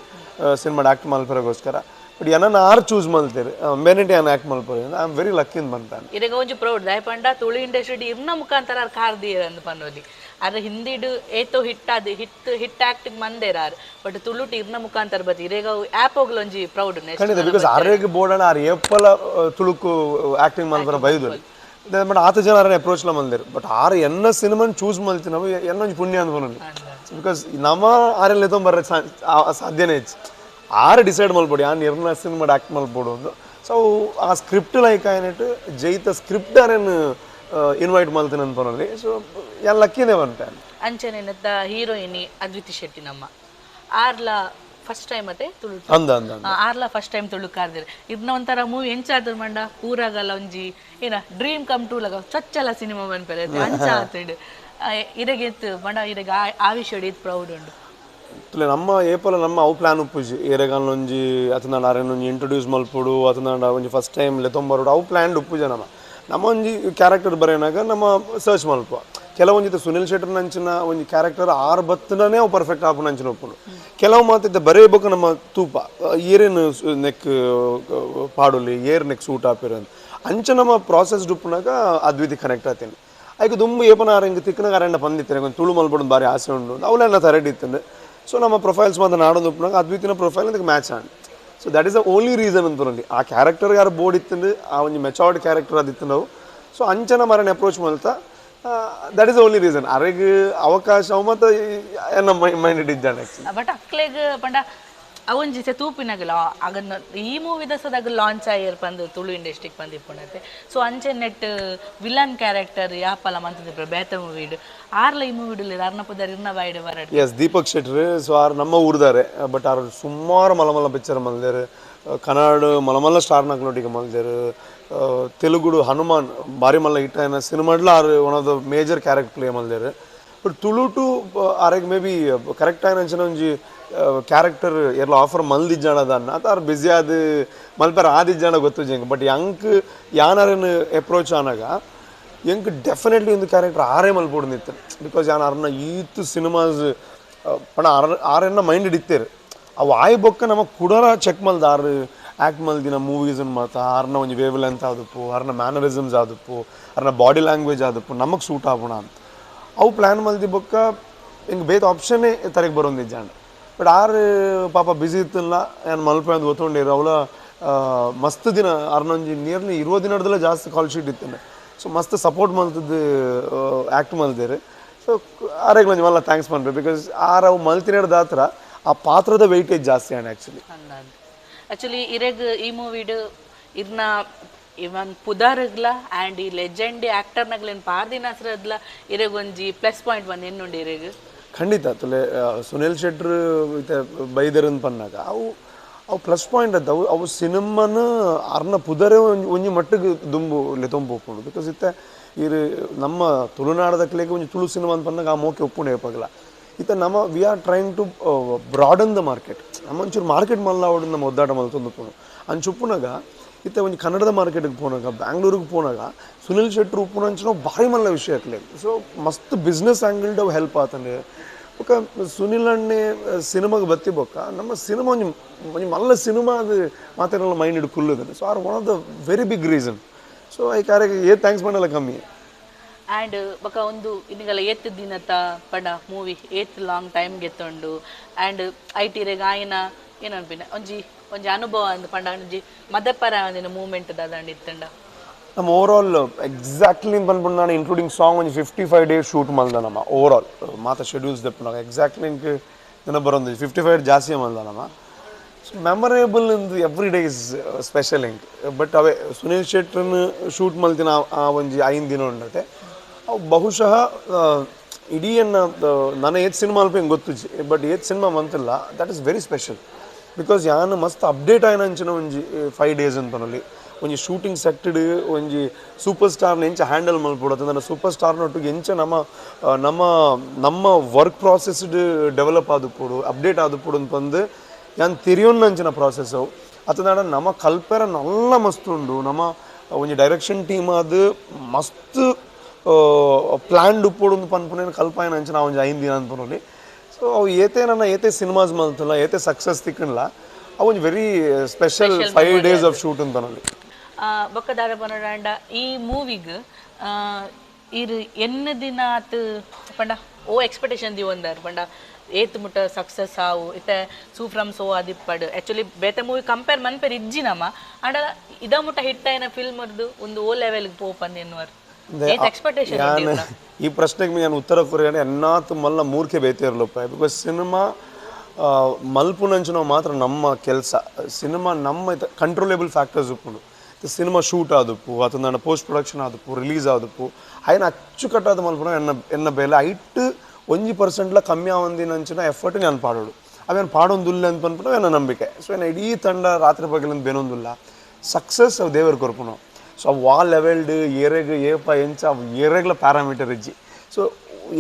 Speaker 1: ಸಿನಿಮಾ ಆ್ಯಕ್ಟ್ ಮಲ್ಪರಗೋಸ್ಕರ. ಬಟ್ ಏನನ್ನ ಆರ್ ಚೂಸ್ ಮಲ್ತೀರು ಬೆನೆಟ್ ಯಾನ್ act ಮಲ್ಪರು I am very lucky ಅಂತ ಬಂತಾನೆ.
Speaker 2: ಇರಗ ಒಂಜಿ ಪ್ರೌಡ್ ದಾಯ ಪಂಡ ತುಳು ಇಂಡಸ್ಟ್ರಿ ಇರ್ನ ಮುಖಾಂತರ ಆರ್ ಕಾರ್ದಿಯರ್ ಅಂದ್ ಪನ್ನೋಲಿ. ಆದ್ರೆ ಹಿಂದಿಡು ಏತೋ ಹಿಟ್ ಅದು hit hit acting ಮಂದೇರಾರ್ but ತುಳುಟು ಇರ್ನ ಮುಖಾಂತರ ಬತ್ತಿ ಇರೇಗ ಆ್ಯಪ್ ಹೋಗ್ಲೊಂಜಿ ಪ್ರೌಡ್
Speaker 1: ಖಂಡಿತ. Because ಆರೇಗ ಬೋರ್ಡಣ ಆರ್ ಏಪಲ ತುಳುಕು ಆ್ಯಕ್ಟಿಂಗ್ ಮಲ್ಪರ ಬೈದು ಬಟ್ ಆತ ಜನ ಆರನ್ನ ಅಪ್ರೋಚ್ಲ ಮಲ್ದಿರು. ಬಟ್ ಆರ್ ಎನ್ನ ಸಿನಿಮಾನ ಚೂಸ್ ಮಲ್ತಿನವು ಎನ್ನೊಂಜಿ ಪುಣ್ಯ ಅಂದ್ಕೊನಲ್ಲಿ. Because ನಮ್ಮ ಆರೆಲ್ಲ ಎತ್ತೊಂಬರ್ರೆ ಸಾಧ್ಯನೇ ಹೆಚ್ಚು ಆರು ಡಿಸೈಡ್ ಮಲ್ಪೊಡು ಯಾನ್ ಇರ್ನ ಸಿನಿಮಾ ಆ್ಯಕ್ಟ್ ಮಲ್ಪೊಡು ಅಂದು. ಸೊ ಆ ಸ್ಕ್ರಿಪ್ಟ್ ಲೈಕ್ ಆಯ್ನಿಟ್ಟು ಜೈತ ಸ್ಕ್ರಿಪ್ಟ್ ಆರೇನು ಇನ್ವೈಟ್ ಮಲ್ತಿನ ಅನ್ಪನಲ್ಲಿ. ಸೊ ಯಾನ್ ಲಕ್ಕಿನೇ ಬಂತೆ.
Speaker 2: ಅಂಚನೆ ಹೀರೋಯಿನಿ ಅದ್ವಿತಿ ಶೆಟ್ಟಿ ನಮ್ಮ ಆರ್ಲ ಫಸ್ಟ್ ಟೈಮ್ ಅತ್ತೆ ತುಳು
Speaker 1: ಅಂದ ಅಂದ
Speaker 2: ಆರ್ಲ ಫಸ್ಟ್ ಟೈಮ್ ತುಳು ಕಾರ್ದಿರ ಇದನ್ನ ಒಂಥರ ಮೂವಿ ಎಂಚಾದ್ರ ಮಂಡ ಪೂರಾಗಲ್ಲ ಒಂಜಿ ಏನ dream come to ಲಗ ಚೊಚ್ಚಲ ಸಿನಿಮಾ ಬಂದ್ಪೆರೆ ಅಂಚ ಆತಂಡು ಇರೆಗೆ ಇತ್ತು ಮಂಡ ಇರೆಗೆ ಆ ವಿಷಯ ಇತ್ತು ಪ್ರೌಡ್ ಉಂಡು.
Speaker 1: ತುಲೆ ನಮ್ಮ ಏಪಲ ನಮ್ಮ ಅವು ಪ್ಲಾನ್ ಉಪ್ಪುಜಿ ಏರೆಗಾಲೊಂಜಿ ಅತನಾಡ ಆರೇನೊಂಜಿ ಇಂಟ್ರೊಡ್ಯೂಸ್ ಮಲ್ಪೊಡು ಅತನಾಡ ಒಂಜಿ ಫಸ್ಟ್ ಟೈಮ್ ಲೆತ್ತೊಂಬರೋಡು ಅವು ಪ್ಲ್ಯಾನ್ ಉಪ್ಪುಜ. ನಮ್ಮ ನಮ್ಮ ಒಂಜಿ ಕ್ಯಾರೆಕ್ಟರ್ ಬರೆಯನಾಗ ನಮ್ಮ ಸರ್ಚ್ ಮಲ್ಪ ಕೆಲವೊಂಜಿತ ಸುನಿಲ್ ಶೆಟ್ಟರ್ನಂಚಿನ ಒಂಜಿ ಕ್ಯಾರೆಕ್ಟರ್ ಆರು ಬತ್ತನೇ ಅವು ಪರ್ಫೆಕ್ಟ್ ಆಪುನಂಚಿನ ಉಪ್ಪುಂಡು. ಕೆಲವು ಮಾತಿದ್ದ ಬರೆಯಬೇಕು ನಮ್ಮ ತೂಪ ಏರೇನು ನೆಕ್ ಪಾಡೊಲಿ ಏರ್ ನೆಕ್ ಸೂಟ್ ಆಪಿರ ಅಂಚ ನಮ್ಮ ಪ್ರಾಸೆಸ್ ಉಪ್ಪುನಾಗ ಅದ್ವಿತಿ ಕನೆಕ್ಟ್ ಆತೀನಿ. ಐಕ್ ದುಂಬು ಏಪನ ಆರ ಹಿಂಗೆ ತಿಕ್ಕನಾಗ ಅರೆಂಡ ಬಂದಿತ್ತೇನೆ ಒಂದು ತುಳು ಮಲ್ಪೊಡು ಭಾರಿ ಆಸೆ ಉಂಡು ಅವಳೆಲ್ಲ ತರಡಿ ಇತ್ತಂದು. ಸೊ ನಮ್ಮ ಪ್ರೊಫೈಲ್ಸ್ ಮಾತ್ರ ನಾಡೊಂದು ಉಪ್ಪುನಾಗ ಅದ್ವಿತಿನ ಪ್ರೊಫೈಲ್ ಅದಕ್ಕೆ match and. So that is the only reason ಅಂತ ಆ ಕ್ಯಾರೆಕ್ಟರ್ಗೆ ಯಾರು ಬೋರ್ಡ್ ಇತ್ತಂದು ಆ ಒಂಜಿ ಮೆಚೋರ್ಡ್ ಕ್ಯಾರೆಕ್ಟರ್ ಅದಿತ್ತು ನಾವು. ಸೊ ಅಂಚನ ಮರಣ approach ಮಲ್ತ that is only reason. ಅರೆಗ್ ಅವಕಾಶ ಮತ್ತು ನಮ್ಮ ಮೈಂಡ್ ಇದ್ದಾನೆ.
Speaker 2: ಬಟ್ ಅಕ್ಲೆಗ್ ಪಂಡ ಅವೊಂಜಿ ತೂಪಿನಾಗಲ್ಲ ಆಗನ್ನ ಈ ಮೂವಿ ದಸದಾಗ ಲಾಂಚ್ ಆಯರ್ ಪಂದು ತುಳು ಇಂಡಸ್ಟ್ರಿಗೆ ಬಂದು ಇಪ್ಪುಂಡತೆ. ಸೊ ಅಂಚೆ net villain character ಯಾಪಲ ಮಂತಂದಿಪ್ಪ ಬೇತ ಮೂವಿಡ್ ಆರ್ಲ ಈ ಮೂವಿಡ್ ಅರ್ನ ಪುದರ್ ಇರ್ನ ಬಾಯ್ಡ್ ಬರಡ್.
Speaker 1: ಎಸ್ ದೀಪಕ್ ಶೆಟ್ಟರ್ ಸೊ ಆರ್ ನಮ್ಮ ಊರ್ದಾರೆ. ಬಟ್ ಆರ್ ಸುಮಾರು ಮಲಮಲ್ಲ ಪಿಕ್ಚರ್ ಮಲ್ದೇರು, ಕನ್ನಡ ಮಲಮಲ್ಲ ಸ್ಟಾರ್ ನಕ್ಲೊಟ್ಟಿಗೆ ಮಲ್ದೇರು, ತೆಲುಗುಡು ಹನುಮಾನ್ ಭಾರಿ ಮಲ್ಲ ಹಿಟ್ ಆಯ್ನ ಸಿನಿಮಾಡ್ಲ are one of the major character play ಮಲ್ದೇರು. But Tulu to ಆರೆಗ್ may be correct ಆಯ್ನ ಅಂಚಿನ ಒಂಜಿ ಕ್ಯಾರೆಕ್ಟರ್ ಎಲ್ಲ ಆಫರ್ ಮಲ್ದಿಜ್ಜಾಣದನ್ನ ಆತ ಆರ್ ಬ್ಯುಸಿ ಆದ ಮಲ್ಪೆರ ಆದಿಜ್ಜಾಣ ಗೊತ್ತು ಜಂಗ್. ಬಟ್ ಯಂಕ್ ಯಾನಾರನ್ನು ಅಪ್ರೋಚ್ ಆನಾಗ ಎಂಕ್ ಡೆಫಿನೆಟ್ಲಿ ಒಂದು ಕ್ಯಾರೆಕ್ಟರ್ ಆರೇ ಮಲ್ಪೊಡು ನಿತ್ತು. Because ಯಾನ್ ಅರ್ನ ಈತ್ ಸಿನಿಮಾಸ್ ಪಣ ಆರ್ ಆರೆನ್ನ ಮೈಂಡ್ ಇತ್ತೇರು ಅವು ಆಯ್ ಬೊಕ್ಕ ನಮ್ಮ ಕುಡರ ಚೆಕ್ ಮಲ್ದ ಆರ್ ಆ್ಯಕ್ಟ್ ಮಲ್ದಿನ ಮೂವೀಸನ್ ಮಾತ ಆರ್ನ ಒಂಜಿ ವೇವ್ ಲೆಂತ್ ಆದಪ್ಪು ಆರ್ನ ಮ್ಯಾನರಿಸಮ್ಸ್ ಆದಪ್ಪು ಆರ್ನ ಬಾಡಿ ಲ್ಯಾಂಗ್ವೇಜ್ ಆದಪ್ಪು ನಮಗೆ ಸೂಟ್ ಆಪುಣ ಅಂತ ಅವು ಪ್ಲ್ಯಾನ್ ಮಲ್ದಿ ಬೊಕ್ಕ ಹಿಂಗೆ ಬೇತ ಆಪ್ಷನ್ನೇ ತರಗೆ ಬರೋಂದಿಜ್ಜಾಂಡ. ಬಟ್ ಆರ್ ಪಾಪ ಬ್ಯುಸಿ ಇತ್ತಲ್ಲ ಏನು ಮಲ್ಪೆ ಅಂತ ಗೊತ್ತೊಂಡಿರು ಅವಳ ಮಸ್ತ್ ದಿನ ಅರ್ನೊಂಜಿ ನಿಯರ್ಲಿ 20 ದಿನದಲ್ಲ ಜಾಸ್ತಿ ಕಾಲ್ ಶೀಟ್ ಇತ್ತಂಡೆ. ಸೊ ಮಸ್ತ್ ಸಪೋರ್ಟ್ ಮಲ್ತದ್ದು ಆ್ಯಕ್ಟ್ ಮಲ್ದೇರು. ಸೊ ಆರೆಗ್ ಒಂಜಿ ಮಲ್ಲ thanks ಪನ್ಪೆ because are ಅವು ಮಲ್ತಿನ ದಾತ್ರ ಆ ಪಾತ್ರದ ವೆಯ್ಟೇಜ್ ಜಾಸ್ತಿ ಆಂಡ್ ಆ್ಯಕ್ಚುಲಿ.
Speaker 2: ಆ್ಯಕ್ಚುಲಿ ಇರೆಗ್ ಈ ಮೂವಿಡ್ ಇರ್ನ ಇವನ್ ಪುದಾರ್ಗ್ಲ ಆ್ಯಂಡ್ ಈ ಲೆಜೆಂಡ್ ಆ್ಯಕ್ಟರ್ನಗ್ಲೇನು ಪಾರ್ದಿನ ಹಸ್ರದ್ಲ ಇರೆಗೊಂಜಿ ಪ್ಲಸ್ ಪಾಯಿಂಟ್ ಬಂದು ಎನ್ನುಂಡು ಇರೆಗ್.
Speaker 1: ಖಂಡಿತ ತುಲೆ ಸುನಿಲ್ ಶೆಟ್ರು ಇತ್ತೆ ಬೈದೆರನ್ ಪನ್ನಾಗ ಅವು ಅವು ಪ್ಲಸ್ ಪಾಯಿಂಟ್ ಅತ್ತ. ಅವು ಅವು ಸಿನಿಮಾನ ಅರ್ನ ಪುದರೆ ಒಂಜಿ ಒಂಜಿ ಮಟ್ಟಿಗೆ ದುಂಬು ಲೆತೊಂಬು ಉಪ್ಪುಂಡು. Because ಇತ್ತೆ ಇರು ನಮ್ಮ ತುಳುನಾಡದಕ್ಲೆಗ್ ಒಂಜಿ ತುಳು ಸಿನಿಮಾ ಅಂತ ಪನ್ನಾಗ ಆ ಮೋಕೆ ಉಪ್ಪುಂಡು ಏಪಗ್ಲ. ಇತ್ತೆ ನಮ್ಮ we are trying to broaden the market. ನಮ್ಮ ಒಂಚೂರು ಮಾರ್ಕೆಟ್ ಮಲ್ಲಾವಡು ನಮ್ಮ ಒದ್ದಾಟ ಮಲ್ತೊಂದು ಉಪ್ಪುಂಡು. ಅಂಚ ಉಪ್ಪುನಾಗ ಇತ್ತೆ ಒಂಜಿ ಕನ್ನಡದ ಮಾರ್ಕೆಟ್ಗೆ ಪೋನಾಗ, ಬ್ಯಾಂಗ್ಳೂರಿಗೆ ಪೋನಾಗ ಸುನಿಲ್ ಶೆಟ್ರು ಉಪ್ಪುನಂಚಿನ ಭಾರಿ ಮಲ್ಲ ವಿಷಯ ಅಕ್ಲೆ. ಸೊ ಮಸ್ತ್ ಬಿಸ್ನೆಸ್ ಆ್ಯಂಗಲ್ಡ್ ಅವು ಹೆಲ್ಪ್ ಆತಂಡೆ. ಬೊಕ್ಕ ಸುನಿಲ್ ಅಣ್ಣೆ ಸಿನಿಮಾಗೆ ಬತ್ತಿ ಬೊಕ್ಕ ನಮ್ಮ ಸಿನಿಮಾ ಒಂಜಿ ಒಂಜಿ ಮಲ್ಲ ಸಿನಿಮಾ ಅದು ಮಾತೆಲ್ಲ ಮೈಂಡ್ ಇಡು ಕುಲ್ಲುದನೆ. So are one of the very big reason. So ಈ ಕಾರ್ಯಕ್ಕೆ ಏ thanks ಮಾಡಲ್ಲ ಕಮ್ಮಿ.
Speaker 2: ಆ್ಯಂಡ್ ಬೊಕ್ಕ ಒಂದು ಇನ್ನಿಗಲ ಏತ್ ದಿನತ ಪಂಡ ಮೂವಿ ಏತ್ ಲಾಂಗ್ ಟೈಮ್ ಗೆತ್ತೊಂಡು ಆ್ಯಂಡ್ I ಟಿರೆಗ್ ಆಯಿನ ಏನನ್ಪಿನ ಒಂಜಿ ಒಂಜಿ ಅನುಭವ ಅಂದ್ ಪಂಡ ಒಂಜಿ ಮದಪರ ಒಂದಿನ ಮೂವ್ಮೆಂಟ್ ದಾದಂಡ ಇತ್ತಂಡ.
Speaker 1: ನಮ್ಮ over all exactly ಪನ್ಪುಂಡು ನಾನು ಇನ್ಕ್ಲೂಡಿಂಗ್ ಸಾಂಗ್ ಒಂಜಿ 55 ಡೇಸ್ ಶೂಟ್ ಮಲ್ದ ನಮ್ಮ ಓವರ್ ಆಲ್ ಮಾತ ಶೆಡ್ಯೂಲ್ಸ್ ದೆಪ್ಪುನಾಗ ಎಕ್ಸಾಕ್ಟ್ಲಿ ಇಂಕ್ ದಿನ ಬರೋದು 55 ಜಾಸ್ತಿ ಮಲ್ದ ನಮ್ಮ. ಸೊ ಮೆಮೊರೇಬಲ್ ಇಂದು every day is special ink. But ಅವೇ ಸುನೀಲ್ ಶೆಟ್ಟರ್ನ ಶೂಟ್ ಮಲ್ತಿನ ಆ ಒಂಜಿ 5 ದಿನ ಉಂಡತೆ ಅವು ಬಹುಶಃ ಇಡೀ ಎನ್ನ ನನ್ನ ಏತ್ ಸಿನಿಮಾ ಅಲ್ಪ ಹಿಂಗೆ ಗೊತ್ತುಜಿ, ಬಟ್ ಏತ್ cinema ಮಂತಿಲ್ಲ that is very special. Because ಯಾನ್ ಮಸ್ತ್ ಅಪ್ಡೇಟ್ ಆಯ್ನ ಅಂಚಿನ ಒಂಜಿ 5 ಡೇಸ್ ಅಂತನಲ್ಲಿ ಒಂಜಿ ಶೂಟಿಂಗ್ ಸೆಟ್ಟಡ್ ಒಂಜಿ ಸೂಪರ್ ಸ್ಟಾರ್ನ ಎಂಚ ಹ್ಯಾಂಡಲ್ ಮಲ್ಪೊಡು ಅತ್ತಂದ್ರೆ ಸೂಪರ್ ಸ್ಟಾರ್ನೊಟ್ಟಿಗೆ ಎಂಚ ನಮ್ಮ ನಮ್ಮ ನಮ್ಮ work processed develop ಆದುಪ್ಪೊಡು update ಆದುಪ್ಪೊಡು ಅಂತಂದು ಯಾನ್ ತೆರಿಯೊನ್ನ ಅಂಚಿನ ಪ್ರಾಸೆಸ್ ಅವು. ಅತ್ತಂದ್ರೆ ನಮ್ಮ ಕಲ್ಪೆರ ನಲ್ಲ ಮಸ್ತ್ ಉಂಡು. ನಮ್ಮ ಒಂಜಿ ಡೈರೆಕ್ಷನ್ ಟೀಮ್ ಅದು ಮಸ್ತ್ ಪ್ಲ್ಯಾನ್ಡ್ ಉಪ್ಪೊಡು ಅಂತ ಪನ್ಪುನೇನು ಕಲ್ಪಾಯನ ಅಂಚಿನ ಒಂಜಿ 5 ದಿನ ಅನ್ಪುನಲ್ಲಿ. ಸೊ ಅವು ಏತೆ ನನ್ನ ಏತೆ ಸಿನಿಮಾಸ್ ಮಲ್ತಲ್ಲ ಏತೆ ಸಕ್ಸಸ್ ತಿಕ್ಕಣ್ಲ ಅವು ಒಂಜಿ very special 5 days of shoot ಅಂತನಲ್ಲಿ.
Speaker 2: ಬೊಕ್ಕ ದಾದ ಪನೊಡಾಂಡ ಈ ಮೂವಿಗ್ ಇರು ಎನ್ನ ದಿನ ಆತ್ ಪಂಡ ಓ ಎಕ್ಸ್ಪೆಕ್ಟೇಷನ್ ದಿವೊಂದಾರ್ ಪಂಡ ಏತ್ ಮುಟ್ಟ ಸಕ್ಸಸ್ ಆವು ಇತ್ತೆ ಸೂ ಫ್ರಮ್ ಸೋ ಆದಿಪ್ಪಡು ಆ್ಯಕ್ಚುಲಿ ಬೇತೆ ಮೂವಿ ಕಂಪೇರ್ ಮನ್ಪೇರ್ ಇಜ್ಜಿ ನಮ್ಮ ಆಂಡ ಇದ ಮುಟ್ಟ ಹಿಟ್ ಆಯ್ನ ಫಿಲ್ಮ್ ಒಂದು ಓ ಲೆವೆಲ್ಗೆ ಪೋಪಂದು ಎನ್ನುವರು ಏತ್ ಎಕ್ಸ್ಪೆಕ್ಟೇಷನ್.
Speaker 1: ಈ ಪ್ರಶ್ನೆಗೆ ನಾನು ಉತ್ತರ ಕೊರಿಯಾನೆ ಎನ್ನಾತ್ ಮಲ್ಲ ಮೂರ್ಖೆ ಬೇತೆ ಇರಲಪ್ಪ. Because cinema ಮಲ್ಪುನಂಚಿನ ಮಾತ್ರ ನಮ್ಮ ಕೆಲಸ. ಸಿನಿಮಾ ನಮ್ಮ ಕಂಟ್ರೋಲೇಬಲ್ ಫ್ಯಾಕ್ಟರ್ಸ್ ಉಪ್ಪುಂಡು. ಸಿನಿಮಾ ಶೂಟ್ ಆದುಪ್ಪು ಅಥವಾ ಪೋಸ್ಟ್ ಪ್ರೊಡಕ್ಷನ್ ಆದುಪ್ಪು ರಿಲೀಸ್ ಆದುಪ್ಪು ಅಯ್ಯನ ಅಚ್ಚುಕಟ್ಟಾದ ಮಲ್ಪುನ ಎನ್ನ ಎನ್ನ ಬೇಲೆ ಐಟ್ 1% ಕಮ್ಮಿ ಆವಂದಿನಂಚಿನ ಎಫರ್ಟ್ ನಾನು ಪಾಡೋಡು. ಅವೇನು ಪಾಡೊಂದುಲ್ಲ ಅಂತ ಪನ್ಪುನ ಎನ್ನ ನಂಬಿಕೆ. ಸೊ ಎನ್ನ ಇಡೀ ತಂಡ ರಾತ್ರಿ ಪಗಲಂದು ಬೇನೊಂದುಲ್ಲ ಸಕ್ಸಸ್ ಅವು ದೇವರು ಕೊರ್ಪುನು. ಸೊ ಅವು ವಾ ಲೆವೆಲ್ಡ್ ಏರೆಗ್ ಏಪ ಎಂಚ ಅವು ಏರೆಗ್ಲ ಪ್ಯಾರಾಮೀಟರ್ ಇಜ್ಜಿ. ಸೊ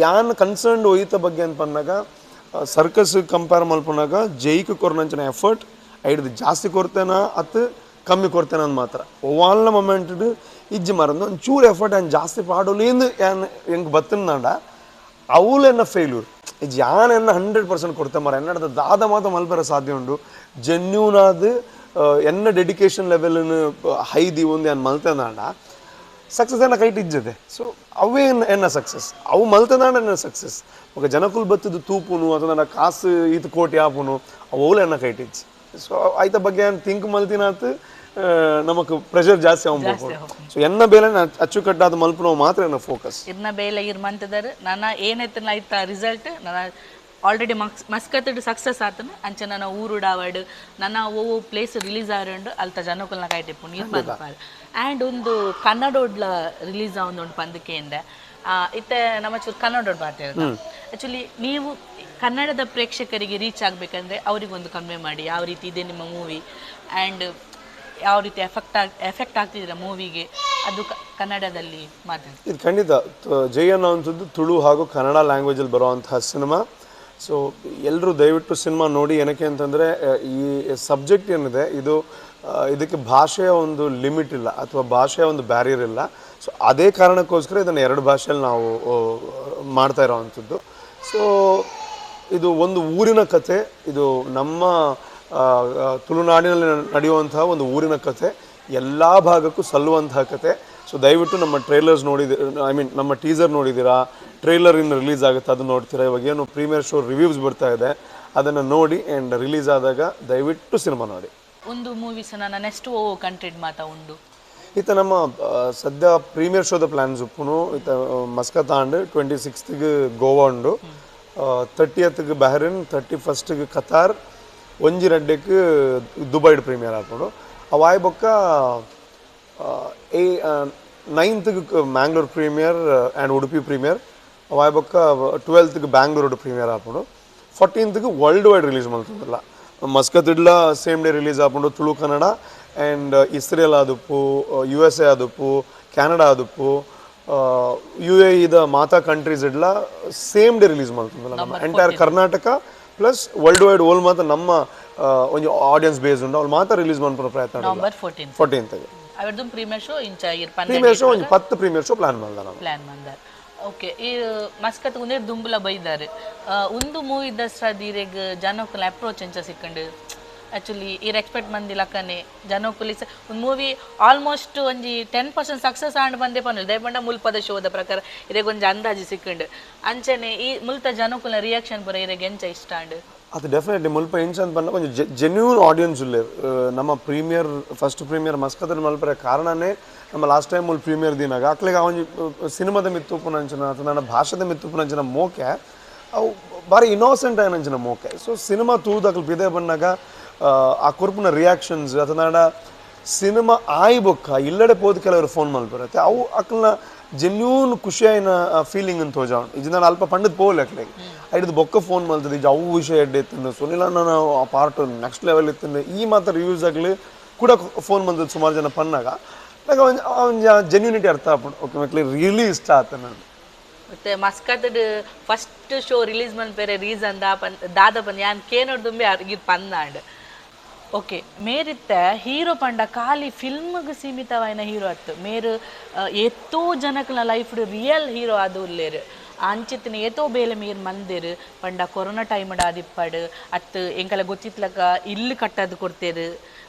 Speaker 1: ಯಾನ್ ಕನ್ಸರ್ನ್ಡ್ ಒಯ್ತ ಬಗ್ಗೆ ಅಂತ ಪನ್ನಾಗ ಸರ್ಕಸ್ ಕಂಪೇರ್ ಮಲ್ಪುನಾಗ ಜೈಕ್ ಕೊರ್ನಂಚಿನ ಎಫರ್ಟ್ ಐಡ್ದು ಜಾಸ್ತಿ ಕೊರ್ತೇನ ಅತ್ತು ಕಮ್ಮಿ ಕೊರ್ತೇನೆ ಅಂದ್ ಮಾತ್ರ ಒವಾಲ್ನ ಮೊಮೆಂಟ್ ಇಜ್ಜಿ ಮರಂದು ಒಂಚೂರು ಎಫರ್ಟ್ ಏನು ಜಾಸ್ತಿ ಪಾಡೋಲಿಂದು ಏನು ಹೆಂಗೆ ಬತ್ತಂದಾಂಡ ಅವಳು ಎನ್ನ ಫೇಲ್ಯೂರ್ ಇಜ್ಜಿ. ಯಾನ್ ಎನ್ನ 100% ಕೊಡ್ತೆ ಮರ ಎನ್ನಡದ ದಾದ ಮಾತ್ರ ಮಲ್ಪೆರ ಸಾಧ್ಯ ಉಂಡು. ಜೆನ್ಯೂನ್ ಆದ ಎನ್ನ ಡೆಡಿಕೇಶನ್ ಲೆವೆಲ್ನ ಹೈ ಒಂದು ಏನು ಮಲ್ತೆದಾಂಡ ಸಕ್ಸಸ್ ಎನ್ನ ಕೈಟ್ ಇಜ್ಜದೆ. ಸೊ ಅವೇ ಎನ್ನ ಸಕ್ಸಸ್ ಅವು ಮಲ್ತೆದಾಂಡ ಎನ್ನ ಸಕ್ಸಸ್. ఒక ಜನಕುಲ್ ಬತ್ತದು ತೂಪುನು ಅಥವಾ ನನ್ನ ಕಾಸು ಈತ ಕೋಟಿ ಆಪುನು ಅವು ಎನ್ನ ಕೈಟ್ ಇಜ್ಜಿ. ಸೊ ಐತ ಬಗ್ಗೆ ಏನು ಥಿಂಕ್ ಮಲ್ತಿನಾತ್ ನಮಕ್ ಪ್ರೆಷರ್ ಜಾಸ್ತಿ ಆகும். ಸೊ ಎನ್ನ ಬೇಲೆ ಅಚ್ಚುಕಟ್ಟಾದ ಮಲ್ಪುನವು ಮಾತ್ರ ಎನ್ನ ಫೋಕಸ್.
Speaker 2: ಇರ್ನ ಬೇಲೆ ಇರ್ ಮಂತದಾರ ನನ್ನ ಏನೈತಲ್ಲ ಐತ ರಿಸಲ್ಟ್ ನನ್ನ ಆಲ್ರೆಡಿ ಮಸ್ಕತ್ಡ್ ಸಕ್ಸಸ್ ಆತನ ಅಂಚ ನನ್ನ ಊರುಡಾವಡ್ ನನ್ನ ಓ ಪ್ಲೇಸ್ ರಿಲೀಸ್ ಆರುಂಡು ಅಲ್ತ ಜನಕುಲ್ನ ಕಾಯ್ಟಿಪ್ಪು ನೀರು ಪನ್ಪಾರ್. ಆ್ಯಂಡ್ ಒಂದು ಕನ್ನಡೋಡ್ಲ ರಿಲೀಸ್ ಆವೊಂದು ಪಂದಕೆಯಿಂದ ಇತ್ತೆ ನಮ್ಮ ಚೂರು ಕನ್ನಡೋಡ್ ಮಾತಾಡೋದು. ಆ್ಯಕ್ಚುಲಿ ನೀವು ಕನ್ನಡದ ಪ್ರೇಕ್ಷಕರಿಗೆ ರೀಚ್ ಆಗಬೇಕಂದ್ರೆ ಅವರಿಗೊಂದು ಕನ್ವೆ ಮಾಡಿ ಯಾವ ರೀತಿ ಇದೆ ನಿಮ್ಮ ಮೂವಿ ಆ್ಯಂಡ್ ಯಾವ ರೀತಿ ಎಫೆಕ್ಟ್ ಆಗ್ತಿದ್ದೀರಾ ಮೂವಿಗೆ ಅದು ಕನ್ನಡದಲ್ಲಿ ಮಾತಾಡಿ.
Speaker 1: ಇದು ಖಂಡಿತ ಜೈ ಅನ್ನೋವಂಥದ್ದು ತುಳು ಹಾಗೂ ಕನ್ನಡ ಲ್ಯಾಂಗ್ವೇಜಲ್ಲಿ ಬರುವಂತಹ ಸಿನಿಮಾ. ಸೊ ಎಲ್ಲರೂ ದಯವಿಟ್ಟು ಸಿನಿಮಾ ನೋಡಿ. ಏನಕ್ಕೆ ಅಂತಂದರೆ ಈ ಸಬ್ಜೆಕ್ಟ್ ಏನಿದೆ ಇದು ಇದಕ್ಕೆ ಭಾಷೆಯ ಒಂದು ಲಿಮಿಟ್ ಇಲ್ಲ ಅಥವಾ ಭಾಷೆಯ ಒಂದು ಬ್ಯಾರಿಯರ್ ಇಲ್ಲ. ಸೊ ಅದೇ ಕಾರಣಕ್ಕೋಸ್ಕರ ಇದನ್ನು 2 ಭಾಷೆಯಲ್ಲಿ ನಾವು ಮಾಡ್ತಾ ಇರೋವಂಥದ್ದು. ಸೊ ಇದು ಒಂದು ಊರಿನ ಕಥೆ, ಇದು ನಮ್ಮ ತುಳುನಾಡಿನಲ್ಲಿ ನಡೆಯುವಂತಹ ಒಂದು ಊರಿನ ಕಥೆ, ಎಲ್ಲ ಭಾಗಕ್ಕೂ ಸಲ್ಲುವಂತಹ ಕಥೆ. ಸೊ ದಯವಿಟ್ಟು ನಮ್ಮ ಟ್ರೈಲರ್ಸ್ ನೋಡಿದ್ದೀರ, I mean ನಮ್ಮ ಟೀಸರ್ ನೋಡಿದ್ದೀರಾ, ಟ್ರೈಲರ್ ಇನ್ನು ರಿಲೀಸ್ ಆಗುತ್ತೆ ಅದನ್ನು ನೋಡ್ತೀರಾ. ಇವಾಗ ಏನು premiere show reviews ಬರ್ತಾ ಇದೆ ಅದನ್ನು ನೋಡಿ ಆ್ಯಂಡ್ ರಿಲೀಸ್ ಆದಾಗ ದಯವಿಟ್ಟು ಸಿನಿಮಾ ನೋಡಿ.
Speaker 2: ಒಂದು ಮೂವೀಸ್ ನನ್ನ ನೆಕ್ಸ್ಟ್ ಓ ಕಂಟೆಂಟ್ ಮಾತಾ ಉಂಡು
Speaker 1: ಈತ ನಮ್ಮ ಸದ್ಯ ಪ್ರೀಮಿಯರ್ ಶೋದ ಪ್ಲಾನ್ಸ್ ಉಪ್ಪುನು. ಈತ ಮಸ್ಕತ್ ಆಂಡ್ 26th Goa ಉಂಡು, 30th Bahrain, 31st Qatar, 1 2 ದುಬೈಡ್ premier ಆಪುಂಡು. ಅವಾಯ್ ಬೊಕ್ಕ 9th Mangalore premiere and Udupi premiere ವಾಯಬೊಕ್ಕ 12th Bangalore premier ಆಪುಂಡು 14th world wide release ಮಲ್ತುಂದುಲ್ಲ Muscat ಇಡ್ಲ same day release ಆಪುಂಡು ತುಳು ಕನ್ನಡ and Israel ಆದುಪ್ಪು USA ಆದುಪ್ಪು Canada ಆದುಪ್ಪು UAE the ಮಾತಾ countries ಇಡ್ಲ same day release ಮಲ್ತುಂದುಲ್ಲ ನಮ್ಮ entire Karnataka plus world wide ಓಲ್ ಮಾತ ನಮ್ಮ ಒಂಜಿ ಆಡಿಯನ್ಸ್ ಬೇಸ್ ಉಂಡು ಅವ್ಲು ಮಾತ ರಿಲೀಸ್ ಮನ್ಪುನ ಪ್ರಯತ್ನ
Speaker 2: ನವೆಂಬರ್ 14
Speaker 1: 14th
Speaker 2: ಅವರದ್ದು ಪ್ರೀಮಿಯರ್ ಶೋ ಇಂಚ
Speaker 1: ಪ್ರೀಮಿಯರ್ ಶೋ ಒಂಜಿ 10 premiere show plan ಮಲ್ದ ನಾವು
Speaker 2: ಪ್ಲಾನ್ ಮಂದಾರ್ ಓಕೆ ಈ ಮಸ್ಕತ್ ಉಂದೇ ದುಂಬುಲ ಬೈದಾರೆ ಒಂದು ಮೂವಿ ದಸರಾ ಜನಕ್ಕುಲ ಅಪ್ರೋಚ್ ಎಂಚ ಸಿಕ್ಕಂಡು ಆಕ್ಚುಲಿ ಈ ಎಕ್ಸ್ಪೆಕ್ಟ್ ಮಂದಿ ಲಕ್ಕನೆ ಜನಕ್ಕುಲಿ ಒಂದು ಮೂವಿ ಆಲ್ಮೋಸ್ಟ್ ಒಂಜಿ 10% ಸಕ್ಸಸ್ ಆಂಡ್ ಬಂದೆ ಪನ್ನುಲ್ ದಯಪಂಡ ಮುಲ್ಪದ ಶೋದ ಪ್ರಕಾರ ಇರೆಗ್ ಒಂಜಿ ಅಂದಾಜು ಸಿಕ್ಕಂಡು ಅಂಚನೆ ಈ ಮುಲ್ತ ಜನಕ್ಕುಲ ರಿಯಾಕ್ಷನ್ ಪೂರ ಇರೆಗ್ ಎಂಚ ಇಷ್ಟ ಆಂಡ್
Speaker 1: ಅದು ಡೆಫಿನೆಟ್ಲಿ ಮುಲ್ಪ ಎಂಚ ಅಂತ ಪಂಡ ಒಂಜಿ ಜೆನ್ಯೂನ್ ಆಡಿಯನ್ಸ್ ಉಲ್ಲೇರ್ ನಮ್ಮ premier first premier Muscat ಮಲ್ಪರೆ ಕಾರಣನೇ ನಮ್ಮ ಲಾಸ್ಟ್ ಟೈಮ್ ಮುಲ್ ಪ್ರೀಮಿಯರ್ ದಿನಾಗ ಅಕ್ಲೆಗ್ ಆ ಒಂಜಿ ಸಿನಿಮಾದ ಮಿತ್ತುಪ್ಪುನಂಚಿನ ಅಥವಾ ನನ್ನ ಭಾಷೆದ ಮಿತ್ತುಪ್ಪುನಂಚಿನ ಮೋಕೆ ಅವು ಬಾರಿ ಇನ್ನೋಸೆಂಟ್ ಆಯಿನಂಚಿನ ಮೋಕೆ ಸೊ ಸಿನಿಮಾ ತೂದು ಅಕ್ಲು ಪಿದೆ ಬನ್ನಾಗ ಆ ಕೊರ್ಪುನ ರಿಯಾಕ್ಷನ್ಸ್ ಅಥವಾ ನನ್ನ ಸಿನಿಮಾ ಆಯ್ ಬೊಕ್ಕ ಇಲ್ಲಡೆ ಪೋದು ಕೆಲವರು ಫೋನ್ ಮಲ್ಪರತ್ತೆ ಅವು ಅಕ್ಲನ ಜೆನ್ಯೂನ್ ಖುಷಿಯಾಯಿನ ಫೀಲಿಂಗ್ ಅಂತ ತೋಜಾವಣ ಇದು ನಾನು ಅಲ್ಪ ಪಂಡದ್ ಪೋಲೆ ಅಕ್ಲೆಗ್ ಐಡ್ದು ಬೊಕ್ಕ ಫೋನ್ ಮಲ್ತದೆ ಇದು ಅವು ವಿಷಯ ಎಡ್ಡೆ ಇತ್ತು ಸುನಿಲ್ ಅಣ್ಣನ ಆ part next level ಇತ್ತು ಈ ಮಾತ್ರ ರಿವ್ಯೂಸ್ ಆಗಲಿ ಕೂಡ ಫೋನ್ ಬಂದದ್ದು ಸುಮಾರು ಜನ ಪನ್ನಾಗ ನಂಗೆ ಒಂದು ಜೆನ್ಯೂನಿಟಿ ಅರ್ಥ ಆಪುಂಡು ಓಕೆ ಮಕ್ಳಿಗೆ ರಿಯಲಿ ಇಷ್ಟ ಆತ ನಾನು
Speaker 2: ಮತ್ತೆ Muscat first show release ಮನ್ಪೇರೆ reason ದಾ ದಾದ ಪನ್ ಯಾನ್ ಕೇನೋಡ್ ದುಂಬೆ ಅರ್ಗಿದ್ ಪಂದಾಂಡ್ ಓಕೆ ಮೇರಿತ್ತ ಹೀರೋ ಪಂಡ ಖಾಲಿ ಫಿಲ್ಮ್ಗೆ ಸೀಮಿತವಾಯಿನ ಹೀರೋ ಅತ್ತು ಮೇರು ಏತೋ ಜನಕ್ಲ life real hero ಅದು ಉಲ್ಲೇರು ಅಂಚಿತ್ತಿನ ಏತೋ ಬೇಲೆ ಮೇರ್ ಮಂದಿರು ಪಂಡ ಕೊರೋನಾ ಟೈಮ್ ಆದಿಪ್ಪಡು ಅತ್ತು ಎಂಕಲ ಗೊತ್ತಿತ್ಲಕ ಇಲ್ಲು ಕಟ್ಟದು ಕೊಡ್ತೇರು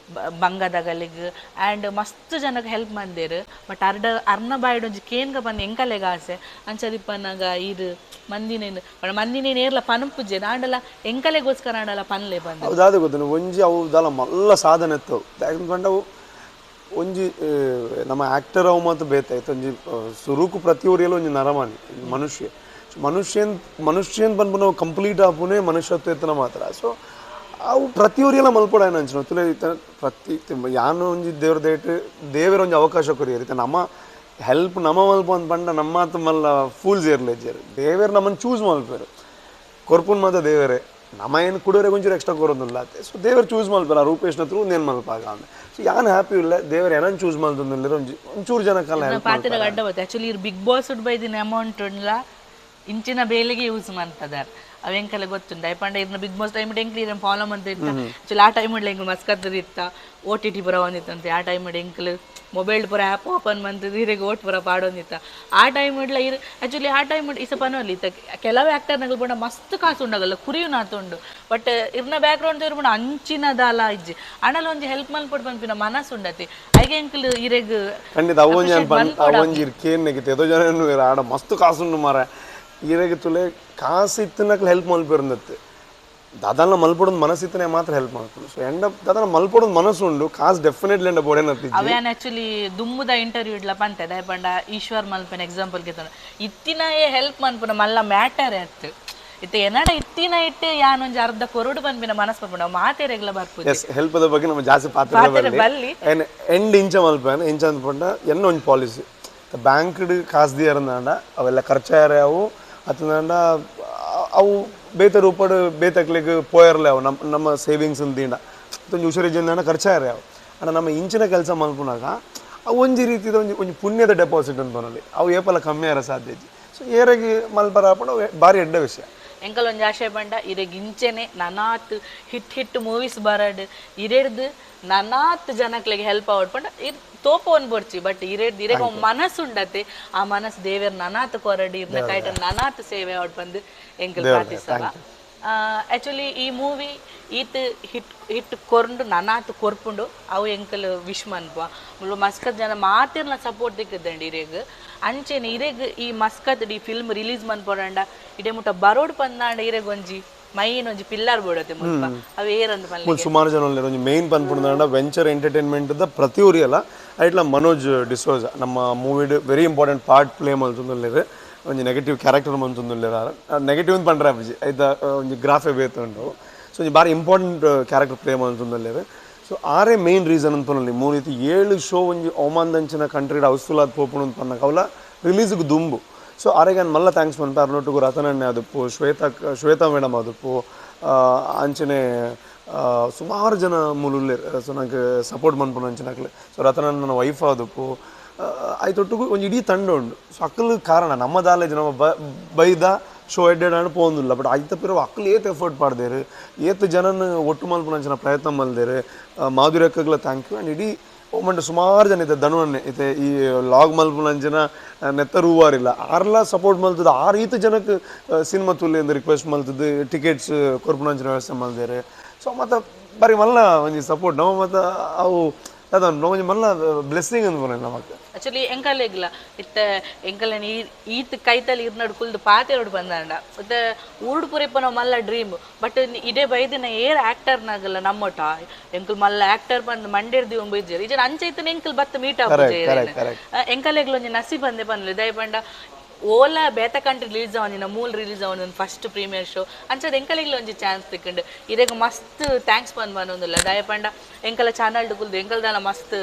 Speaker 2: ಬಂಗದಗಲಿಗ್ ಆ್ಯಂಡ್ ಮಸ್ತ್ ಜನಕ್ಕೆ ಹೆಲ್ಪ್ ಮಂದೇರು ಬಟ್ ಅರ್ಡ ಅರ್ನ ಬಾಯ್ಡ್ ಒಂಜಿ ಕೇನ್ಗ ಬಂದು ಎಂಕಲೆಗ ಆಸೆ ಅಂಚದಿಪ್ಪನಾಗ ಇರು ಮಂದಿನೇನು ಪಂಡ ಮಂದಿನೇನು ಏರ್ಲ ಪನಪುಜೆ ಆಂಡಲ ಎಂಕಲೆಗೋಸ್ಕರ ಆಂಡಲ ಪನ್ಲೆ ಬಂದು
Speaker 1: ಅವು ದಾದ ಗೊತ್ತು ಒಂಜಿ ಅವು ದಾಲ ಮಲ್ಲ ಸಾಧನೆ ಇತ್ತವು ಯಾಕಂದ್ರೆ ಅವು ಒಂಜಿ ನಮ್ಮ ಆ್ಯಕ್ಟರ್ ಅವು ಮಾತ್ರ ಬೇತಾಯ್ತು ಒಂಜಿ ಸುರುಕು ಪ್ರತಿ ಊರಿಯಲ್ಲೂ ಒಂಜಿ ನರಮಾನಿ ಮನುಷ್ಯ ಮನುಷ್ಯನ್ ಮನುಷ್ಯನ್ ಬಂದ್ಬು ನಾವು ಕಂಪ್ಲೀಟ್ ಆಪುನೇ ಮನುಷ್ಯತ್ವ ಎತ್ತನ ಮಾತ್ರ ಸೊ ಅವು ಪ್ರತಿ ಊರಿಯಲ್ಲ ಮಲ್ಪಡ ಅಂಚಿನ ತುಲೆ ಪ್ರತಿ ಯಾನು ಒಂಜಿ ದೇವ್ರ ದೇಟ್ ದೇವರ ಒಂಜಿ ಅವಕಾಶ ಕೊರಿಯರ್ ಇತ್ತ ನಮ್ಮ ಹೆಲ್ಪ್ ನಮ್ಮ ಮಲ್ಪ ಅಂತ ಪಂಡ ನಮ್ಮ ಮಲ್ಲ ಫೂಲ್ಸ್ ಇರ್ಲೇಜರ್ ದೇವರು ನಮ್ಮನ್ನು ಚೂಸ್ ಮಲ್ಪೇರು ಕೊರ್ಪುನ್ ಮಾತ್ರ ದೇವರೇ ನಮ್ಮ ಏನು ಕುಡೋರೆ ಒಂಚೂರು ಎಕ್ಸ್ಟ್ರಾ ಕೊರೋದಿಲ್ಲ ಸೊ ದೇವರು ಚೂಸ್ ಮಲ್ಪೇರು ಆ ರೂಪೇಶ್ನ ಹತ್ರ ಒಂದೇನು ಮಲ್ಪಾಗ ಅಂದೆ ಸೊ ಯಾನು ಹ್ಯಾಪಿ ಇಲ್ಲ ದೇವರು ಏನನ್ನು ಚೂಸ್ ಮಲ್ತಂದಿಲ್ಲ ಒಂಜಿ ಒಂಚೂರು ಜನಕ್ಕೆಲ್ಲ ಹೆಲ್ಪ್
Speaker 2: ಪಾತ್ರ ಅಡ್ಡ ಬತ್ತೆ ಆಕ್ಚುಲಿ ಇರ್ ಬಿಗ್ ಬಾಸ್ ಉಡ್ ಬೈದಿನ ಅಮೌಂಟ್ ಉಂಡ್ಲ ಇಂಚಿನ ಬೇಲೆಗೆ ಯೂಸ್ ಮಾಡ್ತದಾರ ಅವ ಎಂಕಲೆ ಗೊತ್ತುಂಡು ದಯಪಂಡ ಇರ್ನ big boss time ಎಂಕ್ಲಿ iron follow ಅಂತ ಇತ್ತ ಆಕ್ಚುಲಿ ಆ ಟೈಮ್ ಎಂಕ್ಲು ಮಸ್ಕತ್ತದ ಇತ್ತ O T T ಪುರ ಬಂದಿತ್ತಂತೆ ಆ ಟೈಮ್ ಎಂಕ್ಲು ಮೊಬೈಲ್ ಪೂರ ಆ್ಯಪ್ ಓಪನ್ ಮಂತದ ಇರೆಗ್ ಓಟ್ ಪೂರ ಪಾಡೊಂದಿತ್ತ ಆ ಟೈಮ್ ಇಡ್ಲ ಇರ್ ಆಕ್ಚುಲಿ ಆ ಟೈಮ್ ಇಸ ಪನೋಲಿ ಇತ್ತ ಕೆಲವು ಆ್ಯಕ್ಟರ್ ನಗಲು ಪಂಡ ಮಸ್ತ್ ಕಾಸು ಉಂಡಗಲ್ಲ ಕುರಿಯು ನಾತುಂಡು ಬಟ್ ಇರ್ನ ಬ್ಯಾಕ್ಗ್ರೌಂಡ್ ಇರ್ಪುಂಡು ಅಂಚಿನ ದಾಲ ಇಜ್ಜಿ ಅಣಲ ಒಂಜಿ ಹೆಲ್ಪ್ ಮಲ್ಪೊಡು ಪನ್ಪಿನ ಮನಸ್ಸು ಉಂಡತಿ ಐಗೆ ಎಂಕ್ಲು ಇರೆಗ್
Speaker 1: ಖಂಡಿತ ಅವೊಂಜಿ ಅವೊಂಜಿ ಇರ್ ಕೇನ್ ನೆಗಿತ್ತೆ ಏತೋ ಜನ ಆಡ ಮಸ್ತ್ ಕಾಸುಂಡು ಮಾರ ಇರೆಗ್ ತುಲೆ ಕಾಸು ಇತ್ತನಕ್ಲೆ ಹೆಲ್ಪ್ ಮಲ್ಪಿರಂದತ್ತು ದಾದಾನ ಮಲ್ಪಡೋದು ಮನಸ್ಸಿತ್ತನೆ ಮಾತ್ರ ಹೆಲ್ಪ್ ಮಾಡ್ಕೊಂಡು ಸೊ ಎಂಡ ದಾದಾನ ಮಲ್ಪಡೋದು ಮನಸ್ಸು ಉಂಡು ಕಾಸು ಡೆಫಿನೆಟ್ಲಿ ಎಂಡ ಬೋಡೇನತ್ತಿಜ್ಜಿ
Speaker 2: ಅವ್ಯಾನ್ ಆಕ್ಚುಲಿ ದುಮ್ಮುದ ಇಂಟರ್ವ್ಯೂ ಇಡ್ಲ ಪಂತೆ ದಯಪಂಡ ಈಶ್ವರ್ ಮಲ್ಪನ ಎಕ್ಸಾಂಪಲ್ ಗೆತ್ತೊಂಡು ಇತ್ತಿನಯೇ ಹೆಲ್ಪ್ ಮನ್ಪುನ ಮಲ್ಲ ಮ್ಯಾಟರ್ ಅತ್ತು ಇತ್ತೆ ಎನ್ನಡ ಇತ್ತಿನ ಇಟ್ಟು ಯಾನೊಂಜಿ ಅರ್ಧ ಕೊರಡು ಪನ್ಪಿನ ಮನಸ್ಸು ಪನ್ಪುಂಡು ಅವು ಮಾತೆರೆಗ್ಲ ಬರ್ಪುಜಿ
Speaker 1: ಎಸ್ ಹೆಲ್ಪದ ಬಗ್ಗೆ ನಮ್ಮ ಜಾಸ್ತಿ ಪಾತ್ರ
Speaker 2: ಬಲ್ಲಿ.
Speaker 1: ಎಂಡ್ ಇಂಚ ಮಲ್ಪೇನ ಇಂಚ ಅಂದ್ಪಂಡ ಎನ್ನ ಒಂಜಿ ಪಾಲಿಸಿ ಬ್ಯಾಂಕ್ಡ್ ಕಾಸು ದಿಯರಂದಾಂಡ ಅವೆಲ್ಲ ಖರ್ಚಾಯರೆ ಅವು ಅತ್ತಂದಾಂಡ ಅವು ಬೇತೆ ರೂಪಡ್ ಬೇತಕ್ಲಿಗ್ ಪೋಯರ್ಲೆ ಅವು ನಮ್ಮ ನಮ್ಮ ಸೇವಿಂಗ್ಸ್ ದಿಂಡ ಒಂಜಿ ಹುಷಾರಿಜ್ಜಿಂದಾಂಡ ಖರ್ಚಾಯರೆ ಅವು ಅಂಡ ನಮ್ಮ ಇಂಚಿನ ಕೆಲಸ ಮಲ್ಪುನಾಗ ಅವು ಒಂಜಿ ರೀತಿದ ಒಂಜಿ ಒಂಜಿ ಪುಣ್ಯದ ಡೆಪಾಸಿಟ್ ಅಂತ ಪನೊಲಿ ಅವು ಏಪಲ ಕಮ್ಮಿ ಆರ ಸಾಧ್ಯ ಇಜ್ಜಿ ಸೊ ಏರೆಗ್ ಮಲ್ಪರ ಆಪುಂಡು ಅವು ಬಾರಿ ಎಡ್ಡೆ ವಿಷಯ
Speaker 2: ಎಂಕಲ್ ಒಂಜಿ ಆಶಯ ಪಂಡ ಇರೆಗ್ ಇಂಚೆನೆ ನನಾತ್ hit hit movies ಬರಡ್ ಇರೆಡ್ದು ನನಾತ್ ಜನಕ್ಲೆಗ್ ಹೆಲ್ಪ್ ಅವಡ್ ಪಂಡ ಇರ್ ತೋಪೋನ್ ಬೊಡ್ಚಿ ಬಟ್ ಇರೆಡ್ದು ಇರೆಗ್ ಮನಸ್ಸು ಉಂಡತೆ ಆ ಮನಸ್ಸು ದೇವೆರ್ ನನಾತ್ ಕೊರಡಿ ಇರ್ನ ಕೈಟ ನನಾತ್ ಸೇವೆ ಅವಡ್ ಬಂದು ಎಂಕಲ್ ಪ್ರಾರ್ಥಿಸವ ಆಕ್ಚುಲಿ ಈ ಮೂವಿ ಈತ್ ಹಿಟ್ ಹಿಟ್ ಕೊರ್ಂಡು ನನಾತ್ ಕೊರ್ಪುಂಡು ಅವು ಎಂಕಲ್ ವಿಶ್ ಮನ್ಪ ಮುಲ್ಪ ಮಸ್ಕತ್ ಜನ ಮಾತೆರ್ನ ಸಪೋರ್ಟ್ ದಿಕ್ಕದಂడి ಇರೆಗ್ ಅಂಚೆನೆ ಇರೆಗ್ ಈ ಮಸ್ಕತ್ ಈ ಫಿಲ್ಮ್ ರಿಲೀಸ್ ಮನ್ಪೊಡಂಡ ಇಡೆ ಮುಟ್ಟ ಬರೋಡ್ ಪಂದಾಂಡ ಇರೆಗ್ ಒಂಜಿ ಮೈನ್ ಒಂಜಿ ಪಿಲ್ಲರ್ ಬೋಡತೆ ಮುಲ್ಪ ಅವು ಏರಂದು ಪನ್ಲೆ
Speaker 1: ಮೂಲು ಸುಮಾರು ಜನ ಉಲ್ಲೆರ್ ಒಂಜಿ ಮೇನ್ ಪನ್ಪುಂಡಾಂಡ ವೆಂಚರ್ ಎಂಟರ್ಟೈನ್ಮೆಂಟ್ ದ ಪ್ರತಿ ಊರಿಯಲ್ಲ ಐಟ್ಲ ಮನೋಜ್ ಡಿಸೋಜ ನಮ್ಮ ಮೂವಿಡ್ very important part play ಮಲ್ತೊಂದುಲ್ಲೆರ್ ಒಂಜಿ ನೆಗೆಟಿವ್ ಕ್ಯಾರೆಕ್ಟರ್ ಮಲ್ತೊಂದುಲ್ಲೆರ್ ನೆಗೆಟಿವ್ ಅಂತ ಪಂಡ್ರೆ ಆಪುಜಿ ಐತ ಒಂಜಿ ಗ್ರಾಫೆ ಬೇತುಂಡು ಸೊ ಒಂಜಿ ಬಾರಿ important character play ಮಲ್ತೊಂದುಲ್ಲೆರ್ so ಸೊ ಆರೇ ಮೇನ್ ರೀಸನ್ ಅಂತ ಪನೊಲಿ. ಮೂರೀತಿ 7 ಶೋ ಒಂಜಿ ಒಮಾನ್ದಂಚಿನ ಕಂಟ್ರಿಡ್ ಹೌಸ್ಫುಲ್ ಆದ್ ಪೋಪುಂಡು ಅಂತ ಪನ್ನಗ ಅವಲ ರಿಲೀಸ್ಗ್ ದುಂಬು. ಸೊ ಆರೆಗ್ ಮಲ್ಲ thanks ಪನ್ಪೆ. ಅರ್ನೊಟ್ಟುಗು ರತನಣ್ಣೆ ಆದುಪ್ಪು, ಶ್ವೇತಾ ಮೇಡಮ್ ಆದುಪ್ಪು, ಅಂಚನೆ ಸುಮಾರು ಜನ ಮೂಲುಲ್ಲೆರ್. ಸೊ ನಂಗೆ ಸಪೋರ್ಟ್ ಮನ್ಪುನ ಅಂಚಿನಕ್ಲು. ಸೊ ರತನಣ್ಣನ ವೈಫ್ ಆದುಪ್ಪು, ಆಯ್ತೊಟ್ಟುಗು ಒಂಜಿ ಇಡೀ ತಂಡ ಉಂಡು. ಸೊ ಅಕ್ಕಲು ಕಾರಣ ನಮ್ಮ ದಾಲೇಜ್ ನಮ್ಮ ಬೈದ ಶೋ ಎಡ್ಡೆಡ್ ಆಂಡ್ ಪೋಂದುಲ್ಲ. ಬಟ್ ಐತ ಪಿರವು ಅಕ್ಕಲು ಏತ್ ಎಫರ್ಟ್ ಪಾಡ್ದೇರು, ಏತ್ ಜನನ್ ಒಟ್ಟು ಮಲ್ಪುನ ಅಂಚಿನ ಪ್ರಯತ್ನ ಮಲ್ದೇರು. Madhuri ಅಕ್ಕಗ್ಲ thank you. And ಇಡೀ ಮಂಡ ಸುಮಾರು ಜನ ಇತ್ತೆ ಧನುವನ್ನೇ ಇತ್ತೆ ಈ ಲಾಗ್ ಮಲ್ಪುನ ಅಂಚಿನ ನೆತ್ತ ರೂವಾರಿಲ್ಲ ಆರ್ಲ ಸಪೋರ್ಟ್ ಮಲ್ತದ. ಆ ರೀತಿ ಜನಕ್ಕೆ ಸಿನಿಮಾ ತುಲ್ಲಿ ಅಂದ್ ರಿಕ್ವೆಸ್ಟ್ ಮಲ್ತದ್ದು, ಟಿಕೆಟ್ಸ್ ಕೊರ್ಪುನ ಅಂಚಿನ ವ್ಯವಸ್ಥೆ ಮಲ್ದೇರು. ಸೊ ಮತ್ತು ಬರೀ ಮಲ್ಲ ಒಂಜಿ ಸಪೋರ್ಟ್ ನಮ್ಮ ಮತ್ತು ಅವು ಅದೊಂದು ಒಂಜಿ ಮಲ್ಲ ಬ್ಲೆಸ್ಸಿಂಗ್ ಅಂದ್ ಪೋನೆ ನಮಕ್.
Speaker 2: ಆಕ್ಚುಲಿ ಎಂಕಲೆಗ್ಲ ಇತ್ತೆ ಎಂಕಲೆನ್ ಈತ್ ಕೈತಲ್ಲಿ ಇರ್ನಡು ಕುಲ್ದು ಪಾತೆರೊಡು ಬಂದಾಂಡ ಇತ್ತೆ ಊರುಡು ಪುರಿಪನ ಮಲ್ಲ ಡ್ರೀಮ್. ಬಟ್ ಇದೇ ಬೈದಿನ ಏರ್ ಆಕ್ಟರ್ನಾಗಲ್ಲ ನಮ್ಮೊಟ ಎಂಕಲ್ ಮಲ್ಲ ಆಕ್ಟರ್ ಬಂದು ಮಂಡೇರ್ ದಿವ ಬೈಜೇರು ಇಜನ ಅಂಚ ಇತ್ತನ ಎಂಕಲ್ ಬತ್ತ ಮೀಟ್ ಆಪುಜೆ. ಎಂಕಲೆಗ್ಲ ಒಂಜಿ ನಸಿ ಬಂದೆ ಪನ್ಲೆ ದಯ ಪಂಡ ಓಲ ಬೇತ ಕಂಟ್ರಿ ರಿಲೀಸ್ ಅವನಿನ ಮೂಲ ರಿಲೀಸ್ ಅವನ ಫಸ್ಟ್ ಪ್ರೀಮಿಯರ್ ಶೋ ಅಂಚದ ಎಂಕಲೆಗ್ಲ ಒಂಜಿ ಚಾನ್ಸ್ ತಿಕ್ಕಂಡು ಇರೆಗ್ ಮಸ್ತ್ thanks ಬಂದ್ ಬಂದೊಂದಿಲ್ಲ ದಯಪಂಡ ಎಂಕಲ ಚಾನಲ್ ಕುಲ್ದು ಎಂಕಲ್ದಾಲ ಮಸ್ತ್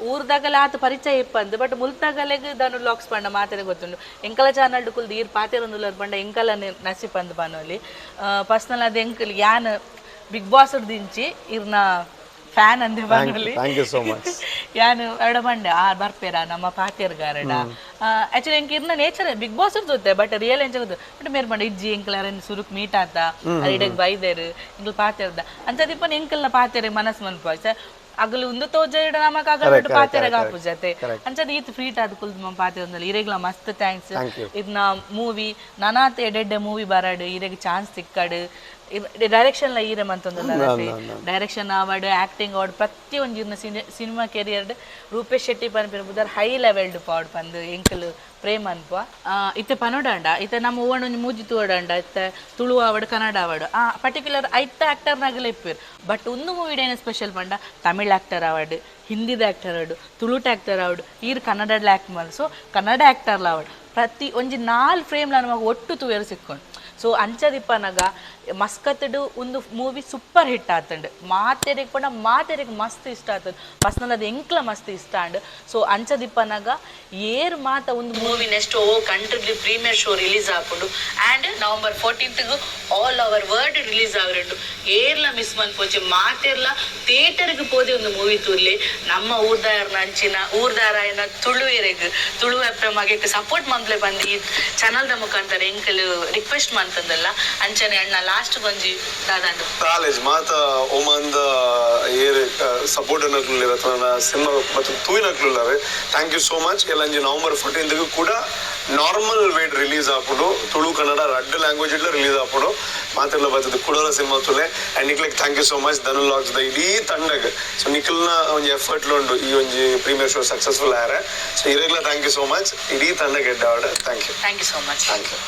Speaker 2: ಊರ್ದಾಗಲ ಆತ ಪರಿಚಯ ಇಪ್ಪಂದು. ಬಟ್ ಮುಲ್ತಾಗಲೆಗ್ ದಾನು ಲಾಕ್ಸ್ ಪಂಡ ಮಾತೆರೆ ಗೊತ್ತುಂಡು. ಎಂಕಲ ಚಾನಲ್ ಕುಲ್ದು ಈರ್ ಪಾತೆರೊಂದುಲ್ಲರ್ ಪಂಡ ಎಂಕಲ ನಸಿ ಪಂದ್ ಪನೊಲಿ. ಪರ್ಸನಲ್ ಅದು ಎಂಕಲ್ ಯಾನ್ ಬಿಗ್ ಬಾಸ್ ದಿಂಚಿ ಇರ್ನ ಫ್ಯಾನ್ ಅಂದೆ ಪನೊಲಿ.
Speaker 1: Thank you so much.
Speaker 2: ಯಾನ್ ಎಡ ಪಂಡೆ ಆ ಬರ್ಪೇರ ನಮ್ಮ ಪಾತೆರ್ಗಾರಡ. ಆಕ್ಚುಲಿ ಎಂಕ್ ಇರ್ನ ನೇಚರ್ ಬಿಗ್ ಬಾಸ್ ಜೊತೆ ಬಟ್ ರಿಯಲ್ ಎಂಚ ಗೊತ್ತು. ಬಟ್ ಮೇರ್ ಪಂಡ ಇಜ್ಜಿ ಎಂಕಲ್ ಅರೆನ್ ಸುರುಕ್ ಮೀಟ್ ಆತ ಇಡಕ್ ಬೈದೇರು ಎಂಕಲ್ ಪಾತೆರ್ದ ಅಂಚದಿಪ್ಪನ ಎಂಕಲ್ನ ಪಾತೆರೆ ಮನಸ್ ಮನ್ಪ ಅಗಲು ಉಂದು ತೋಜ ನಮಕ್ ಅಗಲು ಪಾತೆರೆಗ್ ಆಪುಜತೆ ಅಂಚದ ಈತ್ ಫ್ರೀಟ್ ಆದ್ ಕುಲ್ದು ಮಮ್ ಪಾತೆರೊಂದಲ್ಲ. ಇರೆಗ್ಲ ಮಸ್ತ್ thanks. ಇರ್ನ ಮೂವಿ ನನಾತ್ ಎಡೆಡ್ಡೆ ಮೂವಿ ಬರಾಡು ಇರೆಗ್ ಚಾನ್ಸ್ ತಿಕ್ಕಡು. ಡೈರೆಕ್ಷನ್ ಲ ಈರೆ ಮಂತೊಂದುಲ್ಲ, ಡೈರೆಕ್ಷನ್ ಆವಡ್ ಆಕ್ಟಿಂಗ್ ಆವಡ್ ಪ್ರತಿ ಒಂಜಿ ಇರ್ನ ಸಿನಿಮಾ ಕೆರಿಯರ್ ರೂಪೇಶ್ ಶೆಟ್ಟಿ ಪನ್ಪಿನ ಬುದಾರ್ ಹೈ ಲೆವೆಲ್ಡ್ ಪಾಡ್ ಪಂದ್ ಎಂಕಲ್ ಪ್ರೇಮ್ ಅನ್ಪ. ಇತ್ತೆ ಪನೋಡಂಡ ಇತ್ತೆ ನಮ್ಮ ಓವಣ ಒಂಜಿ ಮೂಜಿ ತೂವಡಂಡ ಇತ್ತೆ ತುಳು ಆವಡ್ ಕನ್ನಡ ಆವಡ್ ಆ ಪರ್ಟಿಕ್ಯುಲರ್ ಐತ ಆಕ್ಟರ್ನಾಗಲ ಇಪ್ಪೇರು. ಬಟ್ ಒಂದು ಮೂವಿಡ್ ಏನ ಸ್ಪೆಷಲ್ ಪಂಡ ತಮಿಳ್ ಆಕ್ಟರ್ ಆವಡ್, ಹಿಂದಿದ ಆಕ್ಟರ್ ಆವಡ್, ತುಳುಟ ಆಕ್ಟರ್ ಆವಡ್, ಈರ್ ಕನ್ನಡಡ್ಲ ಆಕ್ಟ್ ಮಲ್. ಸೊ ಕನ್ನಡ ಆಕ್ಟರ್ಲ ಆವಡ್ ಪ್ರತಿ ಒಂಜಿ 4 ಫ್ರೇಮ್ಲ ನಮಗ್ ಒಟ್ಟು ತೂಯರು ಸಿಕ್ಕೊಂಡು. ಸೊ ಅಂಚದಿಪ್ಪನಗ ಮಸ್ಕತ್ಡು ಒಂದು ಮೂವಿ ಸೂಪರ್ ಹಿಟ್ ಆತಂಡು. ಮಾತೆರೆಗ್ ಪಂಡ ಮಾತೆರೆಗ್ ಮಸ್ತ್ ಇಷ್ಟ ಆತಂಡು. ಪರ್ಸನಲ್ ಅದು ಎಂಕ್ಲ ಮಸ್ತ್ ಇಷ್ಟ ಆಂಡ್. ಸೊ ಅಂಚದಿಪ್ಪನಗ ಏರ್ ಮಾತ ಒಂದು movie next O country premiere show release ಆಪುಂಡು. And November 14th all over world release ಆವರುಂಡು. ಏರ್ಲ ಮಿಸ್ ಮನ್ಪೋಚಿ ಮಾತೆರ್ಲ ಥಿಯೇಟರ್ಗೆ ಪೋದೆ ಒಂದು ಮೂವಿ ತೂರ್ಲಿ. ನಮ್ಮ ಊರ್ದಾರನ ಅಂಚಿನ ಊರ್ದಾರಾಯನ ತುಳುವೆರೆಗ್ ತುಳು ಅಪ್ಪ ಮಗೆಕ್ ಸಪೋರ್ಟ್ ಮಂತ್ಲೆ ಬಂದು ಈ ಚಾನಲ್ದ ಮುಖಾಂತರ ಎಂಕಲ್ ರಿಕ್ವೆಸ್ಟ್ ಮಂತಂದಲ್ಲ. ಅಂಚನೆ ಅಣ್ಣ ಲಾಸ್ಟ್ ಒಂಜಿ ದಾದಾಂಡು
Speaker 1: ಕಾಲೇಜ್ ಮಾತ ಒಮಾನ್ದ ಏರ್ ಸಪೋರ್ಟ್ ಅನ್ನಕ್ಲು ಸಿನಿಮಾ ಮತ್ತು ತೂಯಿನಕ್ಲುಲ್ಲಾರೆ. Thank you so much. ಎಲ್ಲಂಜಿ November 14 ಕೂಡ ನಾರ್ಮಲ್ ವೇಟ್ ರಿಲೀಸ್ ಆಪುಂಡು. ತುಳು ಕನ್ನಡ ರಡ್ಡ್ ಲ್ಯಾಂಗ್ವೇಜ್ ಇಡ್ಲ ರಿಲೀಸ್ ಆಪುಂಡು. ಮಾತೆಲ್ಲ ಬರ್ತದೆ ಕುಡೋಲ ಸಿನಿಮಾ ತುಲೆ. ಆ್ಯಂಡ್ ನಿಕ್ಲೆಗ್ thank you so much Dhanu vlogs the ಇಡೀ ತಂಡಗ್. ಸೊ ನಿಖಲ್ನ ಒಂಜಿ ಎಫರ್ಟ್ ಉಂಡು ಈ ಒಂಜಿ ಪ್ರೀಮಿಯರ್ ಶೋ ಸಕ್ಸಸ್ಫುಲ್ ಆಯರೆ. ಸೊ ಇರೆಗ್ಲ thank you so much. ಇಡೀ ತಂಡಗ್ ಎಡ್ಡಾವಡ್. Thank you.
Speaker 2: Thank you so much.
Speaker 1: Thank you.